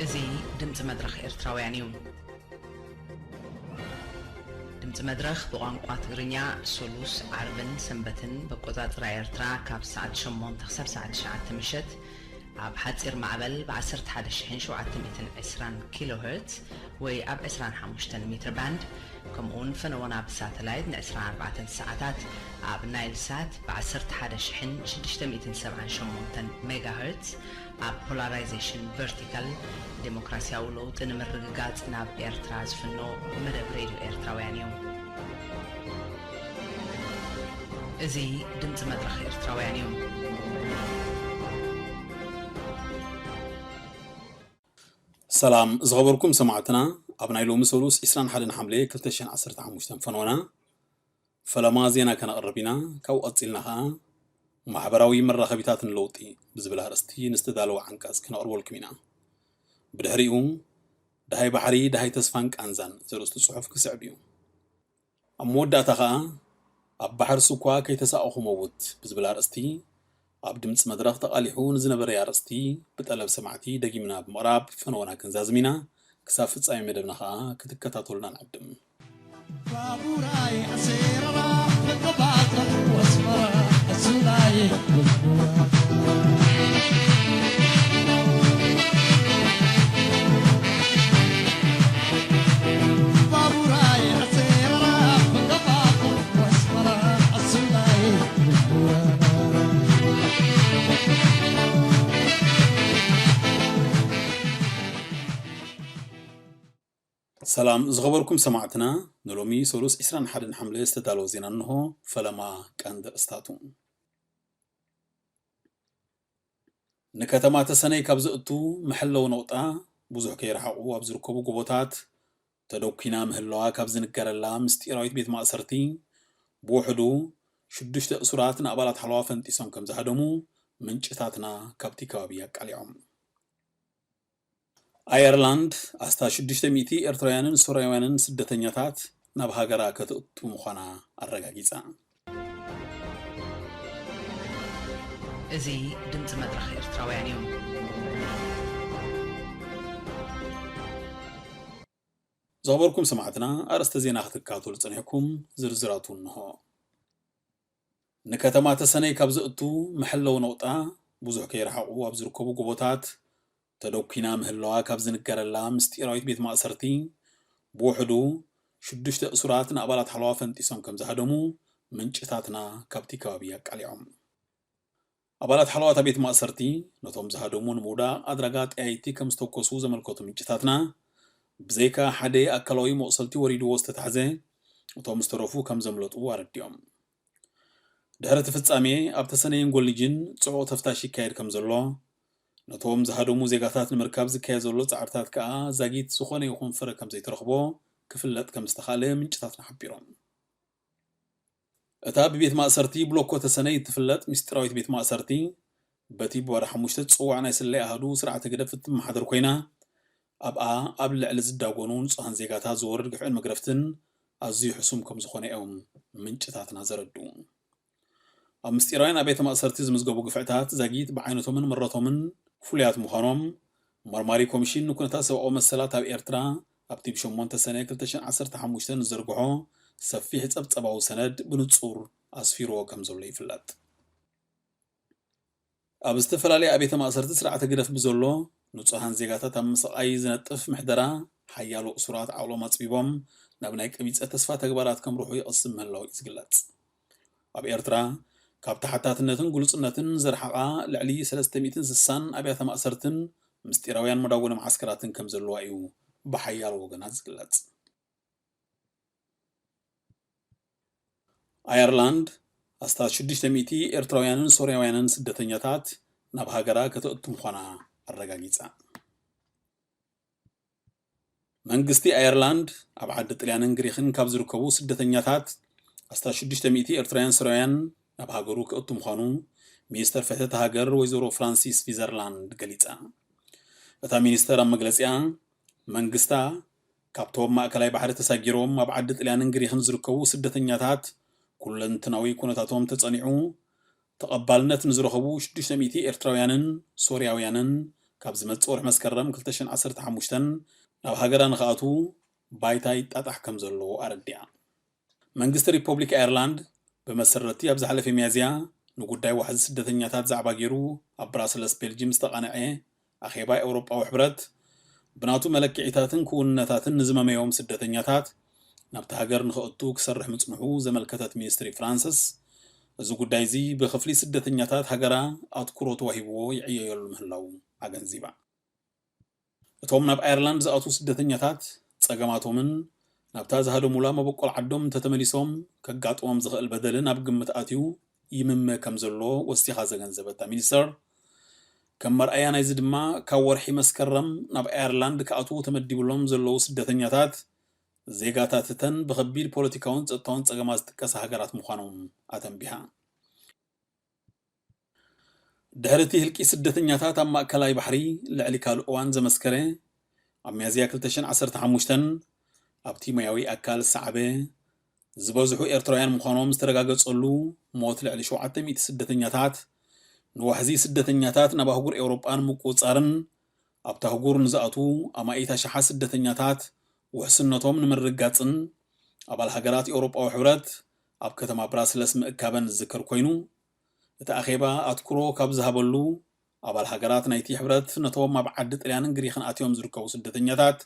እዚ ድምፂ መድረኽ ኤርትራውያን እዩ። ድምፂ መድረኽ ብቋንቋ ትግርኛ ሶሉስ፣ ዓርብን ሰንበትን ብኣቆፃፅራ ኤርትራ ካብ ሰዓት ሸሞንተ ክሳብ ሰዓት ትሽዓተ ምሸት ኣብ ሓፂር ማዕበል ብ ዓሰርተ ሓደ ሺሕን ሸውዓተ ሚእትን ዕስራን ኪሎ ሄርትዝ ወይ ኣብ ዕስራን ሓሙሽተን ሜትር ባንድ፣ ከምኡውን ፈነወና ብሳተላይት ን ዕስራን ኣርባዕተን ሰዓታት ኣብ ናይል ሳት ብ ዓሰርተ ሓደ ሺሕን ሽዱሽተ ሚእትን ሰብዓን ሸሞንተን ሜጋ ሄርትዝ ኣብ ፖላራይዜሽን ቨርቲካል፣ ዴሞክራሲያዊ ለውጢ ንምርግጋጽ ናብ ኤርትራ ዝፍኖ መደብ ሬድዮ ኤርትራውያን እዩ። እዚ ድምጺ መድረኽ ኤርትራውያን እዩ። ሰላም ዝኸበርኩም ሰማዕትና፣ ኣብ ናይ ሎሚ ሰሉስ ዕስራን ሓደን ሓምለ ክልተ ሽሕን ዓሰርተ ሓሙሽተን ፈነወና ፈለማ ዜና ከነቕርብ ኢና። ካብኡ ቀጺልና ኸኣ ማሕበራዊ መራኸቢታት ንለውጢ ብዝብል ኣርእስቲ ንዝተዳለወ ዓንቀጽ ከነቕርበልኩም ኢና። ብድሕሪኡ ደሃይ ባሕሪ፣ ደሃይ ተስፋን ቃንዛን ዘርእስቱ ጽሑፍ ክስዕብ እዩ። ኣብ መወዳእታ ኸኣ ኣብ ባሕርስ እኳ ከይተሳእኹ መውት ብዝብል ኣርእስቲ ኣብ ድምጺ መድረኽ ተቓሊሑ ንዝነበረ ኣርእስቲ ብጠለብ ሰማዕቲ ደጊምና ብምቕራብ ፈነወና ክንዛዝም ኢና። ክሳብ ፍጻሜ መደብና ኸኣ ክትከታተሉና ንዕድም። ባቡራይ ኣሴረራ፣ መገባታ ወስመራ፣ እሱላይ ባቡራይ ኣሴረራ፣ መገባታ ወስመራ፣ እሱላይ ሰላም ዝኸበርኩም ሰማዕትና፣ ንሎሚ ሰሉስ ዕስራን ሓደን ሓምለ ዝተዳለወ ዜና እንሆ። ፈለማ ቀንዲ ኣርእስታቱ። ንከተማ ተሰነይ ካብ ዘእቱ መሐለዊ ነቑጣ ብዙሕ ከይረሓቑ ኣብ ዝርከቡ ጎቦታት ተደኲና ምህላዋ ካብ ዝንገረላ ምስጢራዊት ቤት ማእሰርቲ፣ ብውሕዱ ሽዱሽተ እሱራት ንኣባላት ሓለዋ ፈንጢሶም ከም ዝሃደሙ ምንጭታትና ካብቲ ከባቢ ኣቃሊዖም። ኣየርላንድ ኣስታት ሽዱሽተ ሚእቲ ኤርትራውያንን ሶርያውያንን ስደተኛታት ናብ ሃገራ ከተእቱ ምዃና ኣረጋጊጻ። እዚ ድምጺ መድረኽ ኤርትራውያን እዩ። ዝኸበርኩም ሰማዕትና፣ ኣርእስተ ዜና ክትከታተሉ ጸኒሕኩም፣ ዝርዝራቱ እንሆ። ንከተማ ተሰነይ ካብ ዘእቱ መሐለዊ ነቑጣ ብዙሕ ከይረሓቑ ኣብ ዝርከቡ ጎቦታት ተደኲና ምህላዋ ካብ ዝንገረላ ምስጢራዊት ቤት ማእሰርቲ፣ ብውሕዱ ሽዱሽተ እሱራት ንኣባላት ሓለዋ ፈንጢሶም ከም ዝሃደሙ ምንጭታትና ካብቲ ከባቢ ኣቃሊዖም። ኣባላት ሓለዋ እታ ቤት ማእሰርቲ፣ ነቶም ዝሃደሙ ንምውዳቕ ኣድራጋ ጠያይቲ ከም ዝተኮሱ ዘመልከቱ ምንጭታትና፣ ብዘይካ ሓደ ኣካላዊ መቑሰልቲ ወሪድዎ ዝተታሕዘ፣ እቶም ዝተረፉ ከም ዘምለጡ ኣረዲኦም። ድሕሪ እቲ ፍጻሜ፣ ኣብ ተሰነይን ጎልጅን ጽዑቕ ተፍታሽ ይካየድ ከም ዘሎ፣ ነቶም ዝሃደሙ ዜጋታት ንምርካብ ዝካየድ ዘሎ ጻዕርታት ከኣ ዛጊት ዝኾነ ይኹን ፍረ ከም ዘይተረኽቦ ክፍለጥ ከም ዝተኻእለ ምንጭታትና ሓቢሮም። እታ ብቤት ማእሰርቲ ብሎኮ ተሰነይ እትፍለጥ ምስጢራዊት ቤት ማእሰርቲ፣ በቲ ብወርሒ ሓሙሽተ ዝጽዋዕ ናይ ስለያ ኣሃዱ ስርዓት ህግደፍ እትመሓደር ኮይና፣ ኣብኣ ኣብ ልዕሊ ዝዳጎኑ ንጹሃን ዜጋታት ዝወርድ ግፍዕን መግረፍትን ኣዝዩ ሕሱም ከም ዝኾነ እዮም ምንጭታትና ዘረድኡ። ኣብ ምስጢራውያን ኣብያተ ማእሰርቲ ዝምዝገቡ ግፍዕታት ዛጊት ብዓይነቶምን መረቶምን ፍሉያት ምዃኖም፣ መርማሪ ኮሚሽን ንኩነታት ሰብኣዊ መሰላት ኣብ ኤርትራ ኣብቲ ብ ሸሞንተ ሰነ ክልተ ሽሕን ዓሰርተ ሓሙሽተን ዝዘርግሖ ሰፊሕ ጸብጸባዊ ሰነድ ብንጹር ኣስፊርዎ ከም ዘሎ ይፍለጥ። ኣብ ዝተፈላለያ ኣብያተ ማእሰርቲ ስርዓተ ህግደፍ ብዘሎ ንጹሃን ዜጋታት ኣብ ምስቓይ ዝነጥፍ ምሕደራ፣ ሓያሎ እሱራት ዓቕሎም ኣጽቢቦም ናብ ናይ ቀቢጸ ተስፋ ተግባራት ከምርሑ ይቕስም ምህላዉ እዩ ዝግለጽ። ኣብ ኤርትራ፣ ካብ ተሓታትነትን ግሉጽነትን ዝረሓቓ ልዕሊ ሰለስተ ሚእትን ስሳን ኣብያተ ማእሰርትን ምስጢራውያን መዳጎኒ መዓስከራትን ከም ዘለዋ እዩ ብሓያሎ ወገናት ዝግለጽ። ኣየርላንድ፣ ኣስታት ሽዱሽተ ሚእቲ ኤርትራውያንን ሶርያውያንን ስደተኛታት ናብ ሃገራ ከተእቱ ምዃና ኣረጋጊጻ። መንግስቲ ኣየርላንድ፣ ኣብ ዓዲ ጥልያንን ግሪኽን ካብ ዝርከቡ ስደተኛታት ኣስታት ሽዱሽተ ሚእቲ ኤርትራውያን ሶርያውያን ናብ ሃገሩ ከእቱ ምዃኑ ሚኒስተር ፍትሒ እታ ሃገር ወይዘሮ ፍራንሲስ ፊዘርላንድ ገሊጻ። እታ ሚኒስተር ኣብ መግለጺኣ፣ መንግስታ ካብቶም ማእከላይ ባሕሪ ተሳጊሮም ኣብ ዓዲ ጥልያንን ግሪኽን ዝርከቡ ስደተኛታት ኩለንትናዊ ኩነታቶም ተጸኒዑ ተቐባልነት ንዝረኸቡ ሽዱሽተ ሚእቲ ኤርትራውያንን ሶርያውያንን ካብ ዝመጽእ ወርሒ መስከረም ክልተ ሽሕን ዓሰርተ ሓሙሽተን ናብ ሃገራ ንኽኣትዉ ባይታ ይጣጣሕ ከም ዘሎ ኣረዲኣ። መንግስቲ ሪፖብሊክ ኣየርላንድ ብመሰረቲ ኣብ ዝሓለፈ ሚያዝያ ንጉዳይ ዋሕዚ ስደተኛታት ዛዕባ ገይሩ ኣብ ብራሰለስ ቤልጅም ዝተቓንዐ ኣኼባ ኤውሮጳዊ ሕብረት ብናቱ መለክዒታትን ክውንነታትን ንዝመመዮም ስደተኛታት ናብቲ ሃገር ንኽእቱ ክሰርሕ ምጽንሑ ዘመልከተት ሚኒስትሪ ፍራንስስ፣ እዚ ጉዳይ እዚ ብክፍሊ ስደተኛታት ሃገራ ኣትኩሮ ተዋሂብዎ ይዕየየሉ ምህላዉ ኣገንዚባ። እቶም ናብ ኣየርላንድ ዝኣትዉ ስደተኛታት ጸገማቶምን ናብታ ዝሃደሙላ መበቆል ዓዶም እንተተመሊሶም ከጋጥሞም ዝኽእል በደልን ኣብ ግምት ኣትዩ ይምመ ከም ዘሎ ወሲኻ ዘገንዘበታ ሚኒስተር፣ ከም መርኣያ ናይዚ ድማ ካብ ወርሒ መስከረም ናብ ኣየርላንድ ክኣትዉ ተመዲብሎም ዘለዉ ስደተኛታት ዜጋታት እተን ብኸቢድ ፖለቲካውን ጸጥታውን ጸገማት ዝጥቀሳ ሃገራት ምዃኖም ኣተንቢሃ። ድሕሪ እቲ ህልቂ ስደተኛታት ኣብ ማእከላይ ባሕሪ ልዕሊ ካልእ እዋን ዘመስከረ፣ ኣብ ሚያዝያ ክልተ ሽሕን ዓሰርተ ሓሙሽተን ኣብቲ ማያዊ ኣካል ዝሰዓበ፣ ዝበዝሑ ኤርትራውያን ምዃኖም ዝተረጋገጸሉ ሞት ልዕሊ ሸውዓተ ሚእቲ ስደተኛታት፣ ንዋሕዚ ስደተኛታት ናብ ኣህጉር ኤውሮጳ ንምቁጽጻርን ኣብታ ኣህጉር ንዝኣትዉ ኣማኢት ኣሽሓት ስደተኛታት ውሕስነቶም ንምርግጋጽን ኣባል ሃገራት ኤውሮጳዊ ሕብረት ኣብ ከተማ ብራስለስ ምእካበን ዝዝከር ኮይኑ፣ እቲ ኣኼባ ኣትኩሮ ካብ ዝሃበሉ፣ ኣባል ሃገራት ናይቲ ሕብረት ነቶም ኣብ ዓዲ ጥልያንን ግሪኽን ኣትዮም ዝርከቡ ስደተኛታት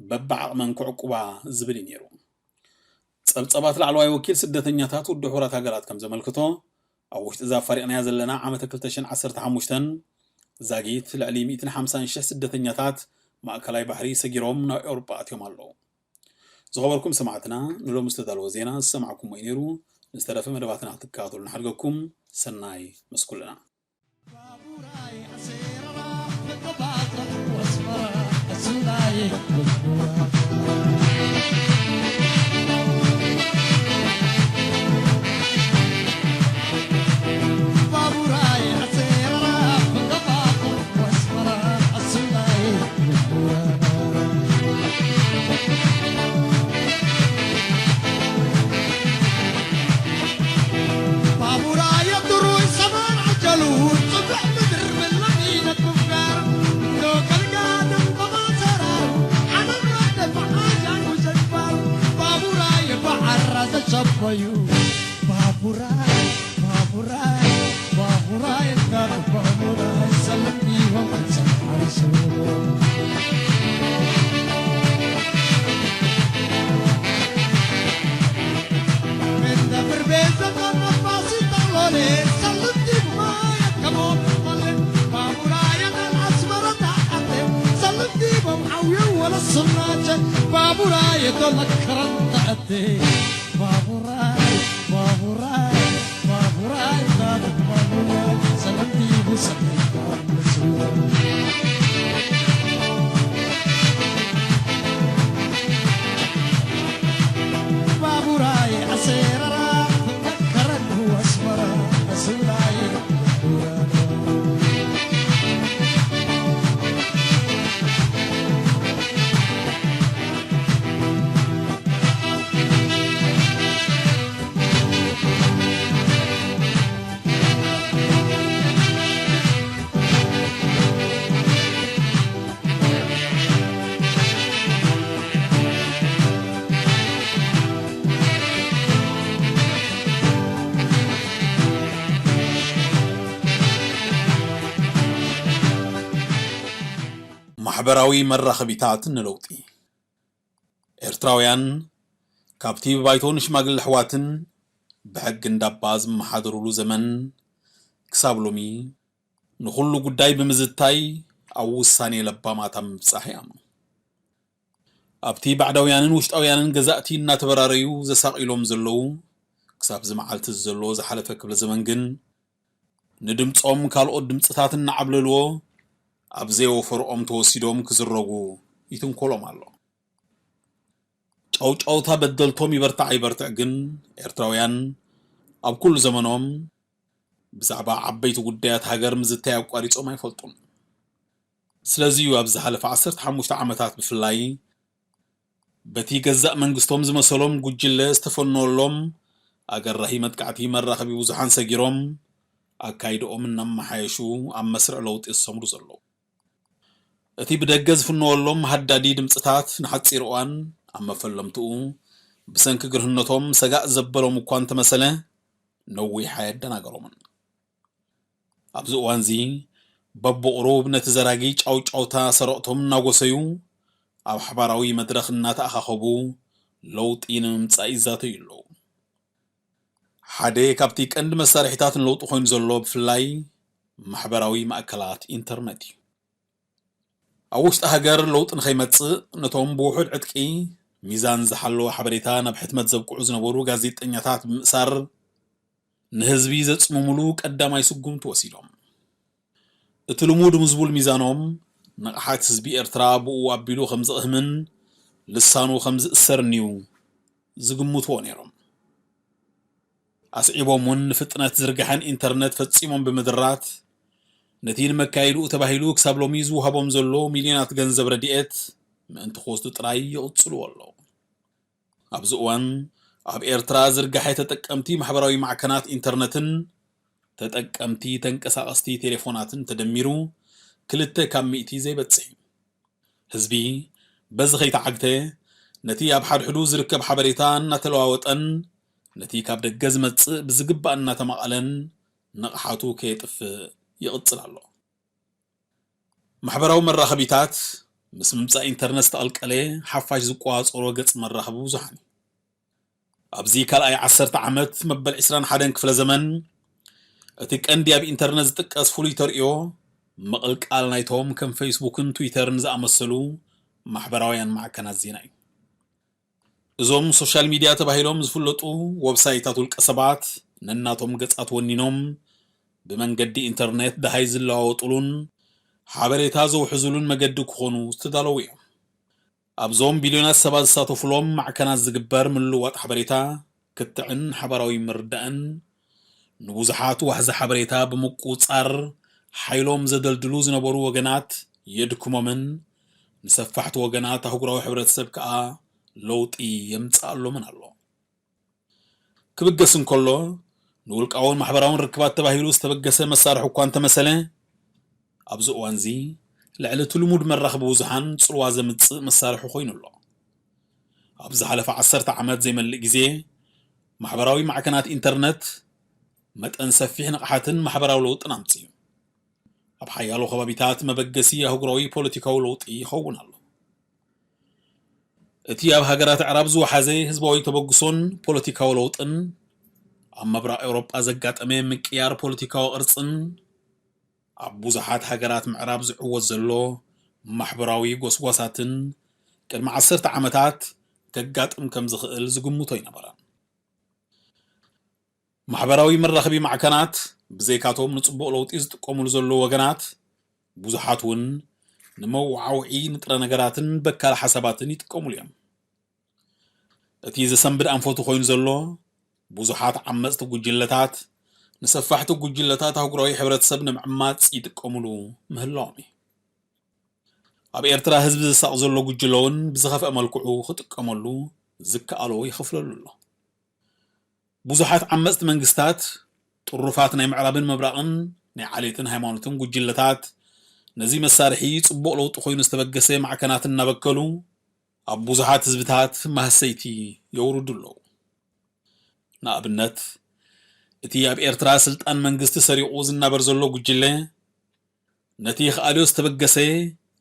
በብዓቕመን ክዕቁባ ዝብል እዩ ነይሩ። ጸብጸባት ላዕለዋይ ወኪል ስደተኛታት ውድብ ሕቡራት ሃገራት ከም ዘመልክቶ፣ ኣብ ውሽጢ እዛ ኣፋሪቕናያ ዘለና ዓመተ ክልተ ሽሕን ዓሰርተ ሓሙሽተን ዛጊት ልዕሊ ሚእትን ሓምሳን ሽሕ ስደተኛታት ማእከላይ ባሕሪ ሰጊሮም ናብ ኤውሮጳ ኣትዮም ኣለዉ። ዝኸበርኩም ሰማዕትና፣ ንሎሚ ዝተዳለወ ዜና ዝሰማዕኩሞ እዩ ነይሩ። ንዝተረፈ መደባትና ክትከታተሉ ንሓድገኩም። ሰናይ ምስ ኩልና። ባቡራይ ባቡራይ ባቡራይ ባቡራይ ባቡራይ ሰልም ይሆን ሰልም ባቡራይ ዶለከረን ተኣቴ ባቡራይ ባቡራይ ባቡራይ ባቡራይ ሰለምቲ ብሰለምታ ባቡራይ ኣሰራራ ከረን ኣስመራ ኣስላየ ማሕበራዊ መራኸቢታት ንለውጢ። ኤርትራውያን ካብቲ ብባይቶ ንሽማግለ ኣሕዋትን ብሕጊ እንዳባ ዝመሓደሩሉ ዘመን ክሳብ ሎሚ ንኹሉ ጉዳይ ብምዝታይ ኣብ ውሳኔ ለባማት ኣብ ምብጻሕ ይኣምኑ። ኣብቲ ባዕዳውያንን ውሽጣውያንን ገዛእቲ እናተበራረዩ ዘሳቒሎም ዘለዉ ክሳብ እዚ መዓልቲ ዘሎ ዝሓለፈ ክፍለ ዘመን ግን ንድምጾም ካልኦት ድምጽታት እናዓብለልዎ ኣብ ዘይወፈርኦም ተወሲዶም ክዝረጉ ይትንኮሎም ኣሎ። ጫውጫውታ በደልቶም ይበርታዕ ኣይበርትዕ ግን ኤርትራውያን ኣብ ኩሉ ዘመኖም ብዛዕባ ዓበይቲ ጉዳያት ሃገር ምዝታይ ኣቋሪጾም ኣይፈልጡን። ስለዚ እዩ ኣብ ዝሓለፈ ዓሰርተ ሓሙሽተ ዓመታት ብፍላይ በቲ ገዛእ መንግስቶም ዝመሰሎም ጉጅለ ዝተፈነወሎም ኣገራሂ መጥቃዕቲ መራኸቢ ብዙሓን ሰጊሮም ኣካይድኦም እናመሓየሹ ኣብ መስርዕ ለውጢ ዝሰምሩ ዘለዉ። እቲ ብደገ ዝፍነወሎም ሃዳዲ ድምጽታት ንሓጺር እዋን ኣብ መፈለምትኡ ብሰንኪ ግርህነቶም ሰጋእ ዘበሎም እኳ እንተመሰለ፣ ነዊሕ ኣየደናገሮምን። ኣብዚ እዋንዚ በብቑሩብ ነቲ ዘራጊ ጫውጫውታ ሰረቕቶም እናጎሰዩ፣ ኣብ ሓባራዊ መድረኽ እናተኣኻኸቡ ለውጢ ንምምጻእ ይዛተዩ ኣለዉ። ሓደ ካብቲ ቀንዲ መሳርሒታት ንለውጢ ኮይኑ ዘሎ ብፍላይ ማሕበራዊ ማእከላት ኢንተርነት እዩ። ኣብ ውሽጢ ሃገር ለውጢ ንኸይመጽእ ነቶም ብውሑድ ዕጥቂ ሚዛን ዝሓለወ ሓበሬታ ናብ ሕትመት ዘብቅዑ ዝነበሩ ጋዜጠኛታት ብምእሳር ንህዝቢ ዘጽምሙሉ ቀዳማይ ስጉምቲ ወሲዶም። እቲ ልሙድ ምዝቡል ሚዛኖም ንቕሓት ህዝቢ ኤርትራ ብኡ ኣቢሉ ከም ዝቕህምን ልሳኑ ከም ዝእሰርን እዩ ዝግምትዎ ነይሮም። ኣስዒቦም እውን ንፍጥነት ዝርጋሐን ኢንተርነት ፈጺሞም ብምድራት ነቲ ንመካየዲኡ ተባሂሉ ክሳብ ሎሚ ዝውሃቦም ዘሎ ሚልዮናት ገንዘብ ረድኤት ምእንቲ ክወስዱ ጥራይ ይቕጽልዎ ኣለዉ። ኣብዚ እዋን ኣብ ኤርትራ ዝርጋሐ ተጠቀምቲ ማሕበራዊ ማዕከናት ኢንተርነትን ተጠቀምቲ ተንቀሳቐስቲ ቴሌፎናትን ተደሚሩ ክልተ ካብ ሚእቲ ዘይበጽሕ እዩ። ህዝቢ በዚ ከይተዓግተ ነቲ ኣብ ሓድሕዱ ዝርከብ ሓበሬታ እናተለዋወጠን ነቲ ካብ ደገ ዝመጽእ ብዝግባእ እናተማቐለን ንቕሓቱ ከየጥፍእ ይቕጽል ኣሎ። ማሕበራዊ መራኸቢታት ምስ ምምጻእ ኢንተርነት ዝተቐልቀለ ሓፋሽ ዝቆጻጸሮ ገጽ መራኸቢ ብዙሓን እዩ። ኣብዚ ካልኣይ ዓሰርተ ዓመት መበል ዕስራን ሓደን ክፍለ ዘመን እቲ ቀንዲ ኣብ ኢንተርነት ዝጥቀስ ፍሉይ ተርእዮ ምቕልቃል ናይቶም ከም ፌስቡክን ትዊተርን ዝኣመሰሉ ማሕበራውያን ማዕከናት ዜና እዩ። እዞም ሶሻል ሚድያ ተባሂሎም ዝፍለጡ ወብሳይታት ውልቀ ሰባት ነናቶም ገጻት ወኒኖም ብመንገዲ ኢንተርኔት ደሃይ ዝለዋወጡሉን ሓበሬታ ዘውሕዙሉን መገዲ ክኾኑ ዝተዳለዉ እዮም። ኣብዞም ቢልዮናት ሰባት ዝሳተፉሎም ማዕከናት ዝግበር ምልውዋጥ ሓበሬታ፣ ክትዕን ሓባራዊ ምርዳእን ንብዙሓት ዋሕዚ ሓበሬታ ብምቁጽጻር ሓይሎም ዘደልድሉ ዝነበሩ ወገናት የድክሞምን ንሰፋሕቲ ወገናት ኣህጉራዊ ሕብረተሰብ ከኣ ለውጢ የምጽኣሎምን ኣሎ። ክብገስ እንከሎ ንውልቃውን ማሕበራውን ርክባት ተባሂሉ ዝተበገሰ መሳርሒ እኳ እንተመሰለ፣ ኣብዚ እዋንዚ ልዕሊ እቲ ልሙድ መራኸቢ ብዙሓን ጽልዋ ዘምጽእ መሳርሒ ኮይኑ ኣሎ። ኣብ ዝሓለፈ ዓሰርተ ዓመት ዘይመልእ ግዜ ማሕበራዊ ማዕከናት ኢንተርነት መጠን ሰፊሕ ንቕሓትን ማሕበራዊ ለውጥን ኣምጽኡ። ኣብ ሓያሎ ከባቢታት መበገሲ ኣህጉራዊ ፖለቲካዊ ለውጢ ይኸውን ኣሎ። እቲ ኣብ ሃገራት ኣዕራብ ዝወሓዘ ህዝባዊ ተበግሶን ፖለቲካዊ ለውጥን ኣብ ምብራቕ ኤውሮጳ ዘጋጠመ ምቅያር ፖለቲካዊ ቅርጽን ኣብ ብዙሓት ሃገራት ምዕራብ ዝዕወት ዘሎ ማሕበራዊ ጎስጓሳትን ቅድሚ ዓሰርተ ዓመታት ከጋጥም ከም ዝኽእል ዝግምቶ ኣይነበረን። ማሕበራዊ መራኸቢ ማዕከናት ብዘይካቶም ንጽቡቕ ለውጢ ዝጥቀሙሉ ዘለዉ ወገናት ብዙሓት እውን ንመወዓውዒ ንጥረ ነገራትን በካል ሓሳባትን ይጥቀሙሉ እዮም። እቲ ዘሰንብድ ኣንፈቱ ኮይኑ ዘሎ ብዙሓት ዓመጽቲ ጉጅለታት ንሰፋሕቲ ጉጅለታት ኣህጉራዊ ሕብረተሰብ ንምዕማጽ ይጥቀሙሉ ምህላዎም እዩ። ኣብ ኤርትራ ህዝቢ ዝሳቕ ዘሎ ጉጅለ እውን ብዝኸፍአ መልክዑ ክጥቀመሉ ዝከኣሎ ይኸፍለሉ ኣሎ። ብዙሓት ዓመጽቲ መንግስታት ጥሩፋት ናይ ምዕራብን ምብራቕን ናይ ዓሌትን ሃይማኖትን ጉጅለታት ነዚ መሳርሒ ጽቡቕ ለውጢ ኮይኑ ዝተበገሰ ማዕከናት እናበከሉ ኣብ ብዙሓት ህዝብታት ማህሰይቲ የውርዱ ኣለዉ። ንኣብነት እቲ ኣብ ኤርትራ ስልጣን መንግስቲ ሰሪቑ ዝናበር ዘሎ ጉጅለ ነቲ ክኣልዮ ዝተበገሰ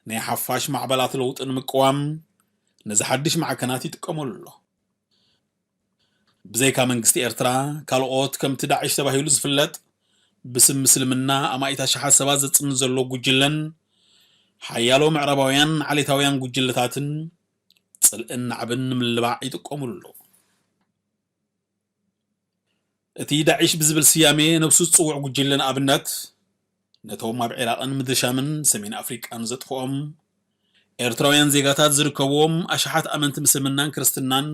ናይ ሓፋሽ ማዕበላት ለውጢ ንምቅዋም ነዚ ሓድሽ ማዕከናት ይጥቀመሉ ኣሎ። ብዘይካ መንግስቲ ኤርትራ ካልኦት ከምቲ ዳዕሽ ተባሂሉ ዝፍለጥ ብስም ምስልምና ኣማኢት ኣሽሓት ሰባት ዘጽንት ዘሎ ጉጅለን ሓያሎ ምዕራባውያን ዓሌታውያን ጉጅለታትን ጽልእን ናዕብን ንምልባዕ ይጥቀሙሉ ኣለዉ። እቲ ዳዒሽ ብዝብል ስያሜ ነብሱ ዝጽውዕ ጉጅለ ንኣብነት ነቶም ኣብ ዒራቕን ምድሪ ሻምን ሰሜን ኣፍሪቃን ዘጥፍኦም ኤርትራውያን ዜጋታት ዝርከብዎም ኣሽሓት ኣመንቲ ምስልምናን ክርስትናን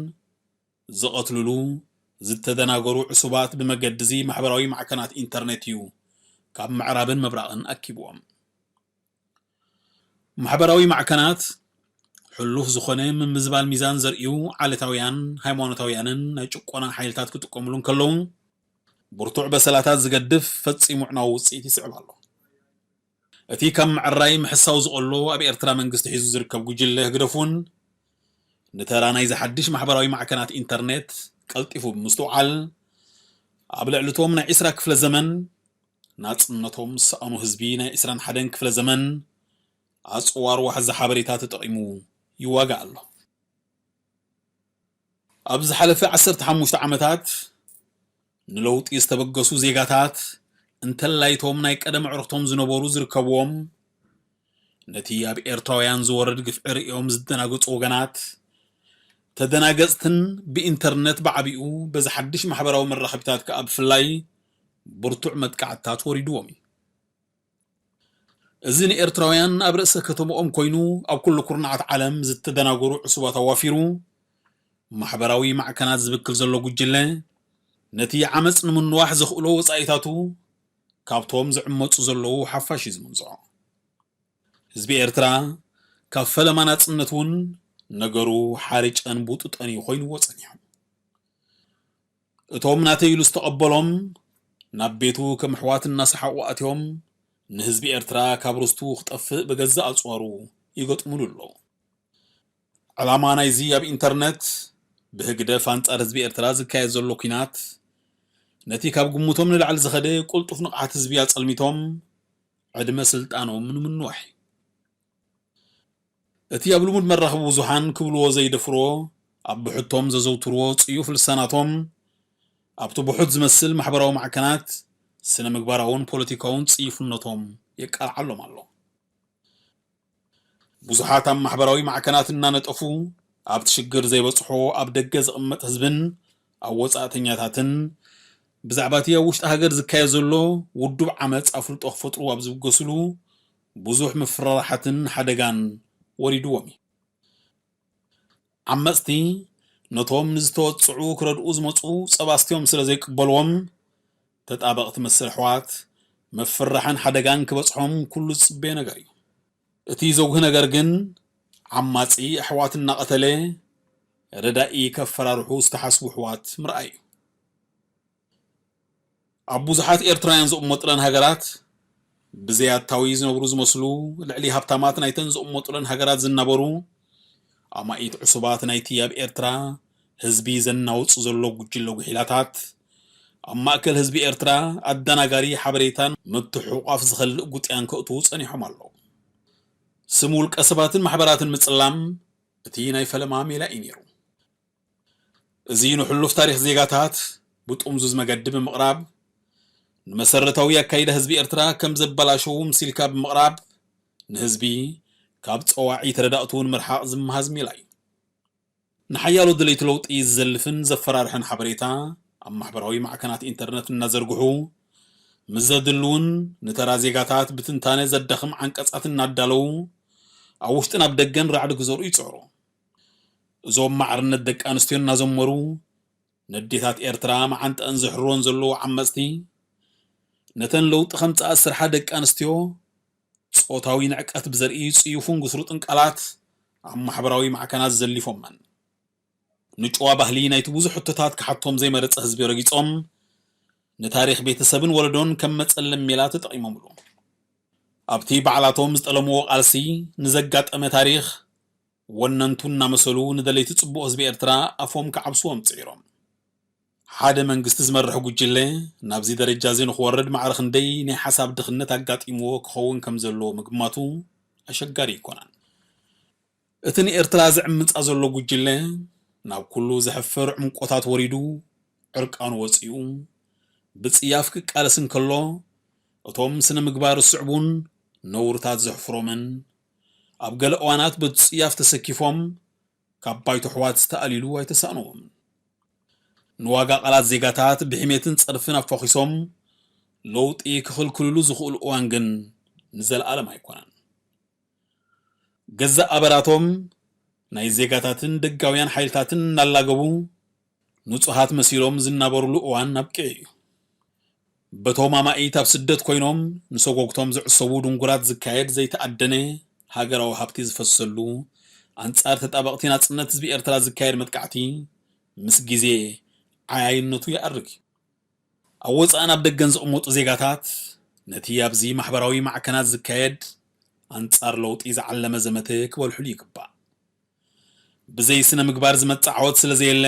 ዝቐትልሉ ዝተደናገሩ ዕሱባት ብመገዲ እዚ ማሕበራዊ ማዕከናት ኢንተርኔት እዩ ካብ ምዕራብን ምብራቕን ኣኪብዎም። ማሕበራዊ ማዕከናት ሕሉፍ ዝኾነ ምምዝባል ሚዛን ዘርእዩ ዓሌታውያን፣ ሃይማኖታውያንን ናይ ጭቆና ሓይልታት ክጥቀሙሉ እንከለዉ፣ ብርቱዕ በሰላታት ዝገድፍ ፈጺሙ ዕናዊ ውጽኢት ይስዕብ ኣሎ። እቲ ካብ ምዕራይ ምሕሳው ዝቐሎ ኣብ ኤርትራ መንግስቲ ሒዙ ዝርከብ ጉጅለ ህግደፍ እውን ንተራ ናይዚ ሓድሽ ማሕበራዊ ማዕከናት ኢንተርኔት ቀልጢፉ ብምስትውዓል፣ ኣብ ልዕሊ እቶም ናይ ዕስራ ክፍለ ዘመን ናጽነቶም ዝሰኣኑ ህዝቢ ናይ ዕስራን ሓደን ክፍለ ዘመን ኣጽዋር ዋሕዚ ሓበሬታ ተጠቒሙ ይዋጋእ ኣሎ። ኣብ ዝሓለፈ ዓሰርተ ሓሙሽተ ዓመታት ንለውጢ ዝተበገሱ ዜጋታት፣ እንተላይ እቶም ናይ ቀደም ኣዕሩኽቶም ዝነበሩ ዝርከብዎም፣ ነቲ ኣብ ኤርትራውያን ዝወርድ ግፍዒ ርእዮም ዝደናገጹ ወገናት፣ ተደናገጽትን ብኢንተርነት ብዓቢኡ በዚ ሓድሽ ማሕበራዊ መራኸቢታት ከኣ ብፍላይ ብርቱዕ መጥቃዕትታት ወሪድዎም እዩ። እዚ ንኤርትራውያን ኣብ ርእሰ ከተምኦም ኮይኑ ኣብ ኩሉ ኩርናዓት ዓለም ዝተደናገሩ ዕሱባት ኣዋፊሩ፣ ማሕበራዊ ማዕከናት ዝብክል ዘሎ ጉጅለ፣ ነቲ ዓመጽ ንምንዋሕ ዘኽእሎ ወጻኢታቱ ካብቶም ዝዕመጹ ዘለዉ ሓፋሽ እዩ ዝምንዝዖ። ህዝቢ ኤርትራ ካብ ፈለማ ናጽነት እውን ነገሩ ሓሪጨን ቡጡጠን እዩ ኮይንዎ ጸኒሑ። እቶም ናተይ ኢሉ ዝተቐበሎም ናብ ቤቱ ከም ኣሕዋት እናሰሓቑ ኣትዮም ንህዝቢ ኤርትራ ካብ ርስቱ ክጠፍእ ብገዛእ ኣጽዋሩ ይገጥምሉ ኣለዉ። ዕላማ ናይዚ ኣብ ኢንተርነት ብህግደፍ ኣንጻር ህዝቢ ኤርትራ ዝካየድ ዘሎ ኲናት ነቲ ካብ ግምቶም ንላዕሊ ዝኸደ ቅልጡፍ ንቕሓት ህዝቢ ኣጸልሚቶም ዕድመ ስልጣኖም ንምንዋሕ እዩ። እቲ ኣብ ልሙድ መራኸቢ ብዙሓን ክብልዎ ዘይደፍርዎ ኣብ ብሕቶም ዘዘውትርዎ ጽዩፍ ልሳናቶም ኣብቲ ብሑት ዝመስል ማሕበራዊ ማዕከናት ስነ ምግባራውን ፖለቲካውን ጽዩፍነቶም የቃልዓሎም ኣሎ። ብዙሓት ኣብ ማሕበራዊ ማዕከናት እናነጠፉ ኣብቲ ሽግር ዘይበጽሖ ኣብ ደገ ዝቕመጥ ህዝብን ኣብ ወጻእተኛታትን ብዛዕባ እቲ ኣብ ውሽጢ ሃገር ዝካየድ ዘሎ ውዱብ ዓመጽ ኣፍልጦ ክፈጥሩ ኣብ ዝብገስሉ ብዙሕ ምፍርራሓትን ሓደጋን ወሪድዎም እዩ። ዓመጽቲ ነቶም ንዝተወጽዑ ክረድኡ ዝመጹ ጸባስቲዮም ስለ ዘይቅበልዎም፣ ተጣበቕቲ መሰል ኣሕዋት ምፍርራሕን ሓደጋን ክበጽሖም ኩሉ ዝጽበዮ ነገር እዩ። እቲ ዘጉሂ ነገር ግን ዓማጺ ኣሕዋት እናቐተለ ረዳኢ ከፈራርሑ ዝተሓስቡ ኣሕዋት ምርኣይ እዩ። ኣብ ብዙሓት ኤርትራውያን ዝቕመጡለን ሃገራት ብዘይኣታዊ ዝነብሩ ዝመስሉ ልዕሊ ሃብታማት ናይተን ዝቕመጡለን ሃገራት ዝናበሩ ኣማኢት ዕሱባት ናይቲ ኣብ ኤርትራ ህዝቢ ዘናውጽ ዘሎ ጉጅለ ጉሒላታት ኣብ ማእከል ህዝቢ ኤርትራ ኣደናጋሪ ሓበሬታን ምትሕቑቋፍ ዝኸልእ ጉጥያን ከእትዉ ጸኒሖም ኣለዉ። ስም ውልቀ ሰባትን ማሕበራትን ምጽላም እቲ ናይ ፈለማ ሜላ እዩ ነይሩ። እዚ ንሕሉፍ ታሪኽ ዜጋታት ብጥምዙዝ መገዲ ብምቕራብ፣ ንመሰረታዊ ኣካይዳ ህዝቢ ኤርትራ ከም ዘበላሸዉ ምሲልካ ብምቕራብ፣ ንህዝቢ ካብ ጸዋዒት ረዳእቱ ንምርሓቕ ዝመሃዝ ሜላ እዩ። ንሓያሎ ደለይቲ ለውጢ ዝዘልፍን ዘፈራርሕን ሓበሬታ ኣብ ማሕበራዊ ማዕከናት ኢንተርነት እናዘርግሑ፣ ምስ ዘድልውን ንተራ ዜጋታት ብትንታነ ዘዳኽም ዓንቀጻት እናዳለዉ፣ ኣብ ውሽጥን ኣብ ደገን ራዕዲ ክዘርኡ ይጽዕሩ። እዞም ማዕርነት ደቂ ኣንስትዮ እናዘመሩ፣ ነዴታት ኤርትራ መዓንጠአን ዘሕርሮን ዘለዉ ዓመጽቲ፣ ነተን ለውጢ ከምጽኣ ዝሰርሓ ደቂ ኣንስትዮ፣ ጾታዊ ንዕቀት ብዘርኢ ጽዩፍን ግስሩጥን ቃላት ኣብ ማሕበራዊ ማዕከናት ዘሊፎመን። ንጭዋ ባህሊ ናይቲ ብዙሕ ሕቶታት ክሓቶም ዘይመረጸ ህዝቢ ረጊጾም፣ ንታሪኽ ቤተሰብን ወለዶን ከም መጸለም ሜላ ተጠቒሞምሉ። ኣብቲ ባዕላቶም ዝጠለምዎ ቃልሲ ንዘጋጠመ ታሪኽ፣ ወነንቱ እናመሰሉ ንደለይቲ ጽቡቕ ህዝቢ ኤርትራ ኣፎም ክዓብስዎም ጽዒሮም። ሓደ መንግስቲ ዝመርሕ ጉጅለ ናብዚ ደረጃ እዚ ንኽወርድ ማዕረ ክንደይ ናይ ሓሳብ ድኽነት ኣጋጢምዎ ክኸውን ከም ዘለዎ ምግማቱ ኣሸጋሪ ኣይኮነን። እቲ ንኤርትራ ዝዕምጻ ዘሎ ጉጅለ ናብ ኩሉ ዘሕፍር ዕምቆታት ወሪዱ ዕርቃኑ ወጺኡ ብጽያፍ ክቃለስ እንከሎ፣ እቶም ስነ ምግባር ዝስዕቡን ነውርታት ዘሕፍሮምን ኣብ ገለ እዋናት በቲ ጽያፍ ተሰኪፎም ካብ ባይቶ ኣሕዋት ዝተኣልይሉ ኣይተሳእንዎምን። ንዋጋ ቃላት ዜጋታት ብሕሜትን ጸርፍን ኣፋኺሶም ለውጢ ክኽልክልሉ ዝኽእሉ እዋን ግን ንዘለኣለም ኣይኮነን። ገዛእ ኣበራቶም ናይ ዜጋታትን ደጋውያን ሓይልታትን እናላገቡ ንጹሃት መሲሎም ዝናበሩሉ እዋን ኣብቂዑ እዩ። በቶም ኣማኢት ኣብ ስደት ኮይኖም ንሰጎግቶም ዝዕሰቡ ድንጉራት ዝካየድ ዘይተኣደነ ሃገራዊ ሃብቲ ዝፈሰሉ ኣንጻር ተጣበቕቲ ናጽነት ህዝቢ ኤርትራ ዝካየድ መጥቃዕቲ ምስ ግዜ ዓያይነቱ ይኣርግ እዩ። ኣብ ወጻእን ኣብ ደገን ዝቕመጡ ዜጋታት ነቲ ኣብዚ ማሕበራዊ ማዕከናት ዝካየድ ኣንጻር ለውጢ ዝዓለመ ዘመተ ክበልሑሉ ይግባእ። ብዘይ ስነ ምግባር ዝመጽእ ዓወት ስለ ዘየለ፣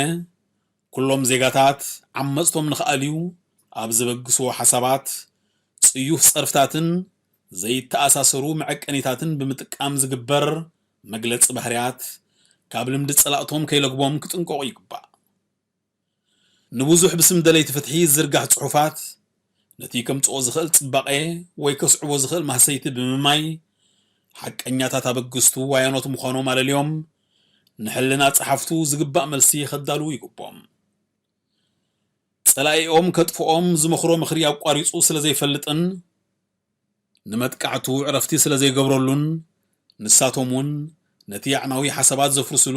ኩሎም ዜጋታት ዓመጽቶም ንኽኣልዩ ኣብ ዘበግስዎ ሓሳባት፣ ጽዩፍ ጸርፍታትን ዘይተኣሳሰሩ መዐቀኒታትን ብምጥቃም ዝግበር መግለጺ ባህርያት፣ ካብ ልምዲ ጸላእቶም ከይለግቦም ክጥንቀቑ ይግባእ። ንብዙሕ ብስም ደለይቲ ፍትሒ ዝዝርጋሕ ጽሑፋት፣ ነቲ ከምጽኦ ዝኽእል ጽባቐ ወይ ከስዕቦ ዝኽእል ማህሰይቲ ብምማይ፣ ሓቀኛታት ኣበግስቱ ዋያኖት ምዃኖም ኣለልዮም፣ ንሕልና ጸሓፍቱ ዝግባእ መልሲ ከዳልዉ ይግቦም። ጸላኢኦም ከጥፍኦም ዝመኽሮ ምኽሪ ኣቋሪጹ ስለ ዘይፈልጥን፣ ንመጥቃዕቱ ዕረፍቲ ስለ ዘይገብረሉን፣ ንሳቶም እውን ነቲ ኣዕናዊ ሓሳባት ዘፍርስሉ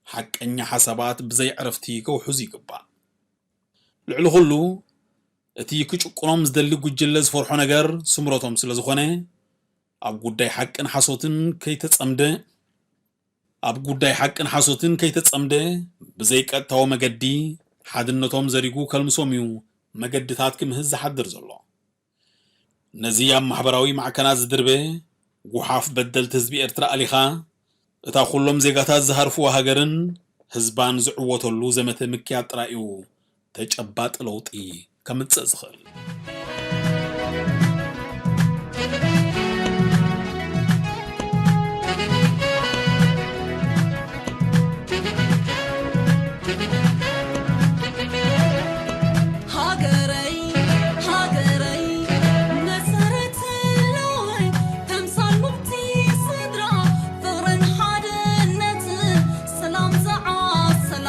ሓቀኛ ሓሳባት ብዘይ ዕረፍቲ ከውሕዙ ይግባእ። ልዕሊ ኩሉ፣ እቲ ክጭቁኖም ዝደሊ ጉጅለ ዝፈርሖ ነገር ስምረቶም ስለ ዝኾነ፣ ኣብ ጉዳይ ሓቅን ሓሶትን ከይተጸምደ፣ ኣብ ጉዳይ ሓቅን ሓሶትን ከይተጸምደ፣ ብዘይ ቀጥታዊ መገዲ ሓድነቶም ዘሪጉ ከልምሶም እዩ መገድታት ክምህዝ ዝሓድር ዘሎ። ነዚ ኣብ ማሕበራዊ ማዕከናት ዝድርበ ጉሓፍ በደልቲ ህዝቢ ኤርትራ ኣሊኻ፣ እታ ኩሎም ዜጋታት ዝሃርፍዋ ሃገርን ህዝባን ዝዕወተሉ ዘመተ ምክያድ ጥራይ እዩ ተጨባጢ ለውጢ ከምጽእ ዝኽእል። ሃገረይ፣ ሃገረይ፣ መሰረት ህልወይ፣ ተምሳል ሙኽቲ ስድራ፣ ፍቕርን ሓድነትን፣ ሰላም ዝዓሰላ፣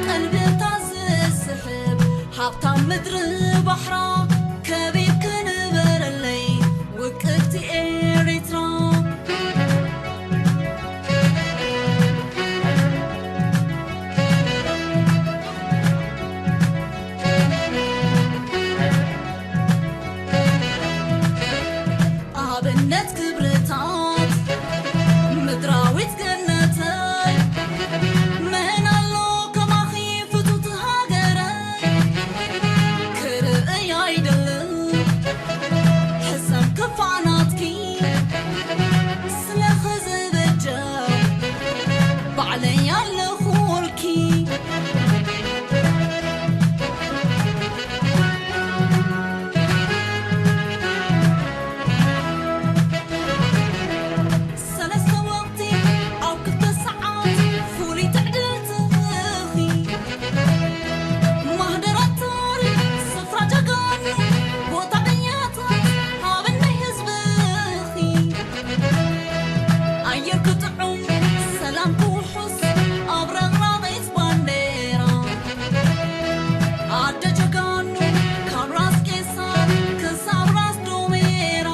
ቀልብታ ዝስሕብ፣ ሃብታም ምድሪ ባሕራ፣ ከቢብኪ ንበረለይ፣ ውቅብቲ ኤሪትራ። ኣብነት ክብርታት ምድራዊት ገነተይ፣ መን ኣሎ ከማኺ ፍቱት ሃገረይ፣ ክርእያ ይደልን ሕሰም ክፋእ ናትኪ፣ ስለኺ ዝበጀው ባዕለይ ኣለኹልኪ። ሰለስተ ወቕቲ ኣብ ክልተ ሰዓት ፍሉይ ትዕድልቲ ኢኺ። ማህደራት ታሪኽ ስፍራ ጀጋኑ ቦታ ቅያታት ሃበን ናይ ህዝብኺ። ኣየር ክጥዑም ሰላም ክውሑስ ኣብ ረቕራቒት ባንዴራ ኣደ ጀጋኑ ካብ ራስ ቄሳር ክሳብ ራስ ዶሜራ።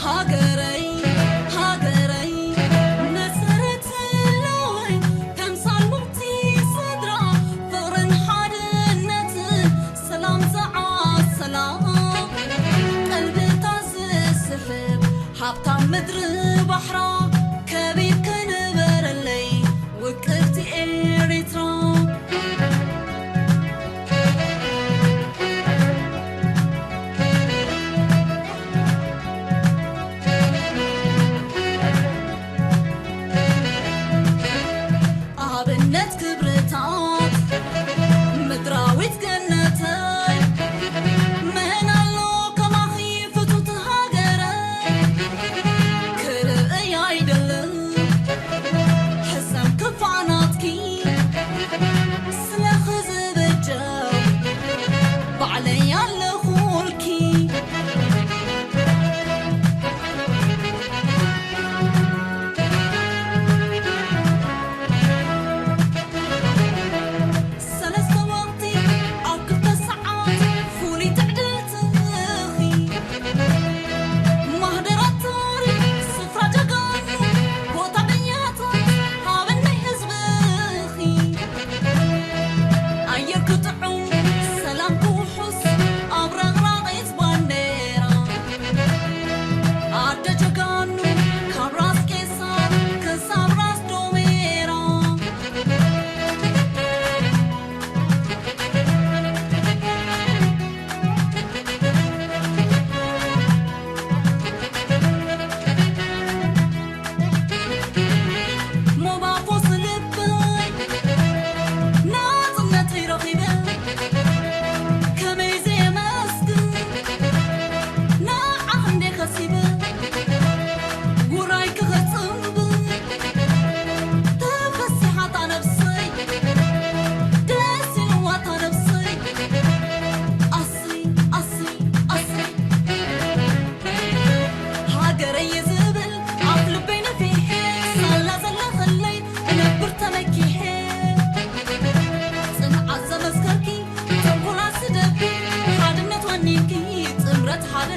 ሃገረይ፣ ሃገረይ፣ መሰረት ህልወይ፣ ተምሳል ሙኽቲ ስድራ፣ ፍቕርን ሓድነትን፣ ሰላም ዝዓሰላ፣ ቀልብታ ዝስሕብ፣ ሃብታም ምድሪ ባሕራ፣ ከቢብኪ ንበረለይ፣ ውቅብቲ ኤሪትራ። ኣብነት ክብርታት ምድራዊት ገነተይ፣ መን ኣሎ ከማኺ ፍቱት ሃገረይ፣ ክርእያ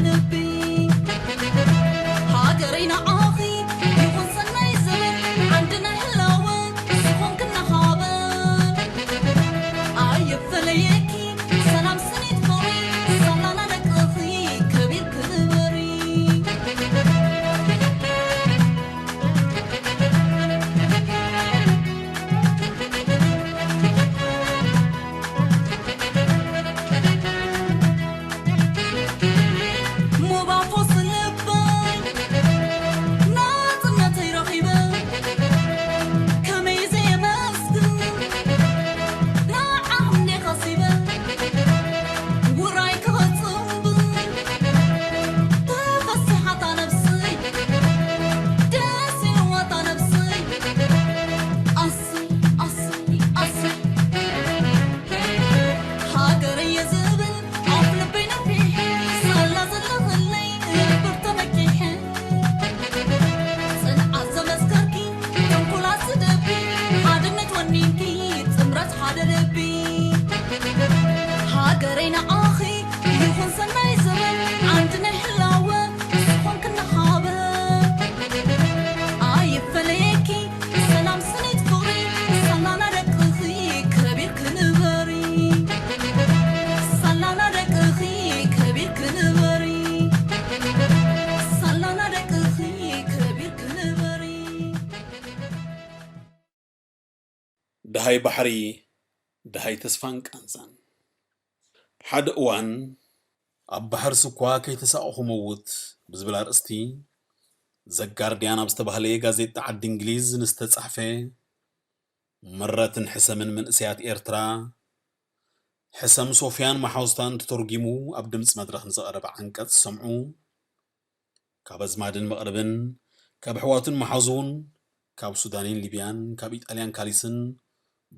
ልቢ ሃገረይ ንዓኺ ይኹን ሰናይ ዘበን ዓንድና ህላወ ዝኾንክና ሃበን ኣይፈለየኪ ሰላም ስኒት ፍቕሪ ሳላና ደቅኺ ከቢርኪ ንበሪ። ሃገረየ ዝብል ኣፍ ልበይ ነፊሕ ሳላ ዘለኽለይ እምበር ተመኪሐ ጽንዓት ዘመስከርኪ ተንኮላት ስደቢ ሓድነት ወኒንኪ ጽምረት ሓደ ልቢ ሃገረይ ንዓኺ ይኹን ሰናይ ዘበን ዓንዲ ናይ ህላወ ዝኾንክና ሃበ ኣይፈለየኪ ሰላም ስኒት ፍቕሪ ሳላና ደቅኺ ከቢርኪ ንበሪ ሳላና ደቅኺ ከቢርኪ ንበሪ ሳላና ደቅኺ ከቢርኪ ንበሪ። ደሃይ ባሕሪ ደሃይ ተስፋን ቃንዛን። ሓደ እዋን ኣብ ባሕርሲ እኳ ከይተሳቐኹ መውት ብዝብል ኣርእስቲ ዘጋርድያን ኣብ ዝተባህለ ጋዜጣ ዓዲ እንግሊዝ ንዝተጻሕፈ ምረትን ሕሰምን መንእሰያት ኤርትራ ሕሰም ሶፍያን መሓውዝታን ተተርጒሙ ኣብ ድምጺ መድረኽ ንዝቐረበ ዓንቀጽ ዝሰምዑ ካብ ኣዝማድን መቕርብን ካብ ኣሕዋቱን መሓዙን ካብ ሱዳንን ሊብያን ካብ ኢጣልያን ካሊስን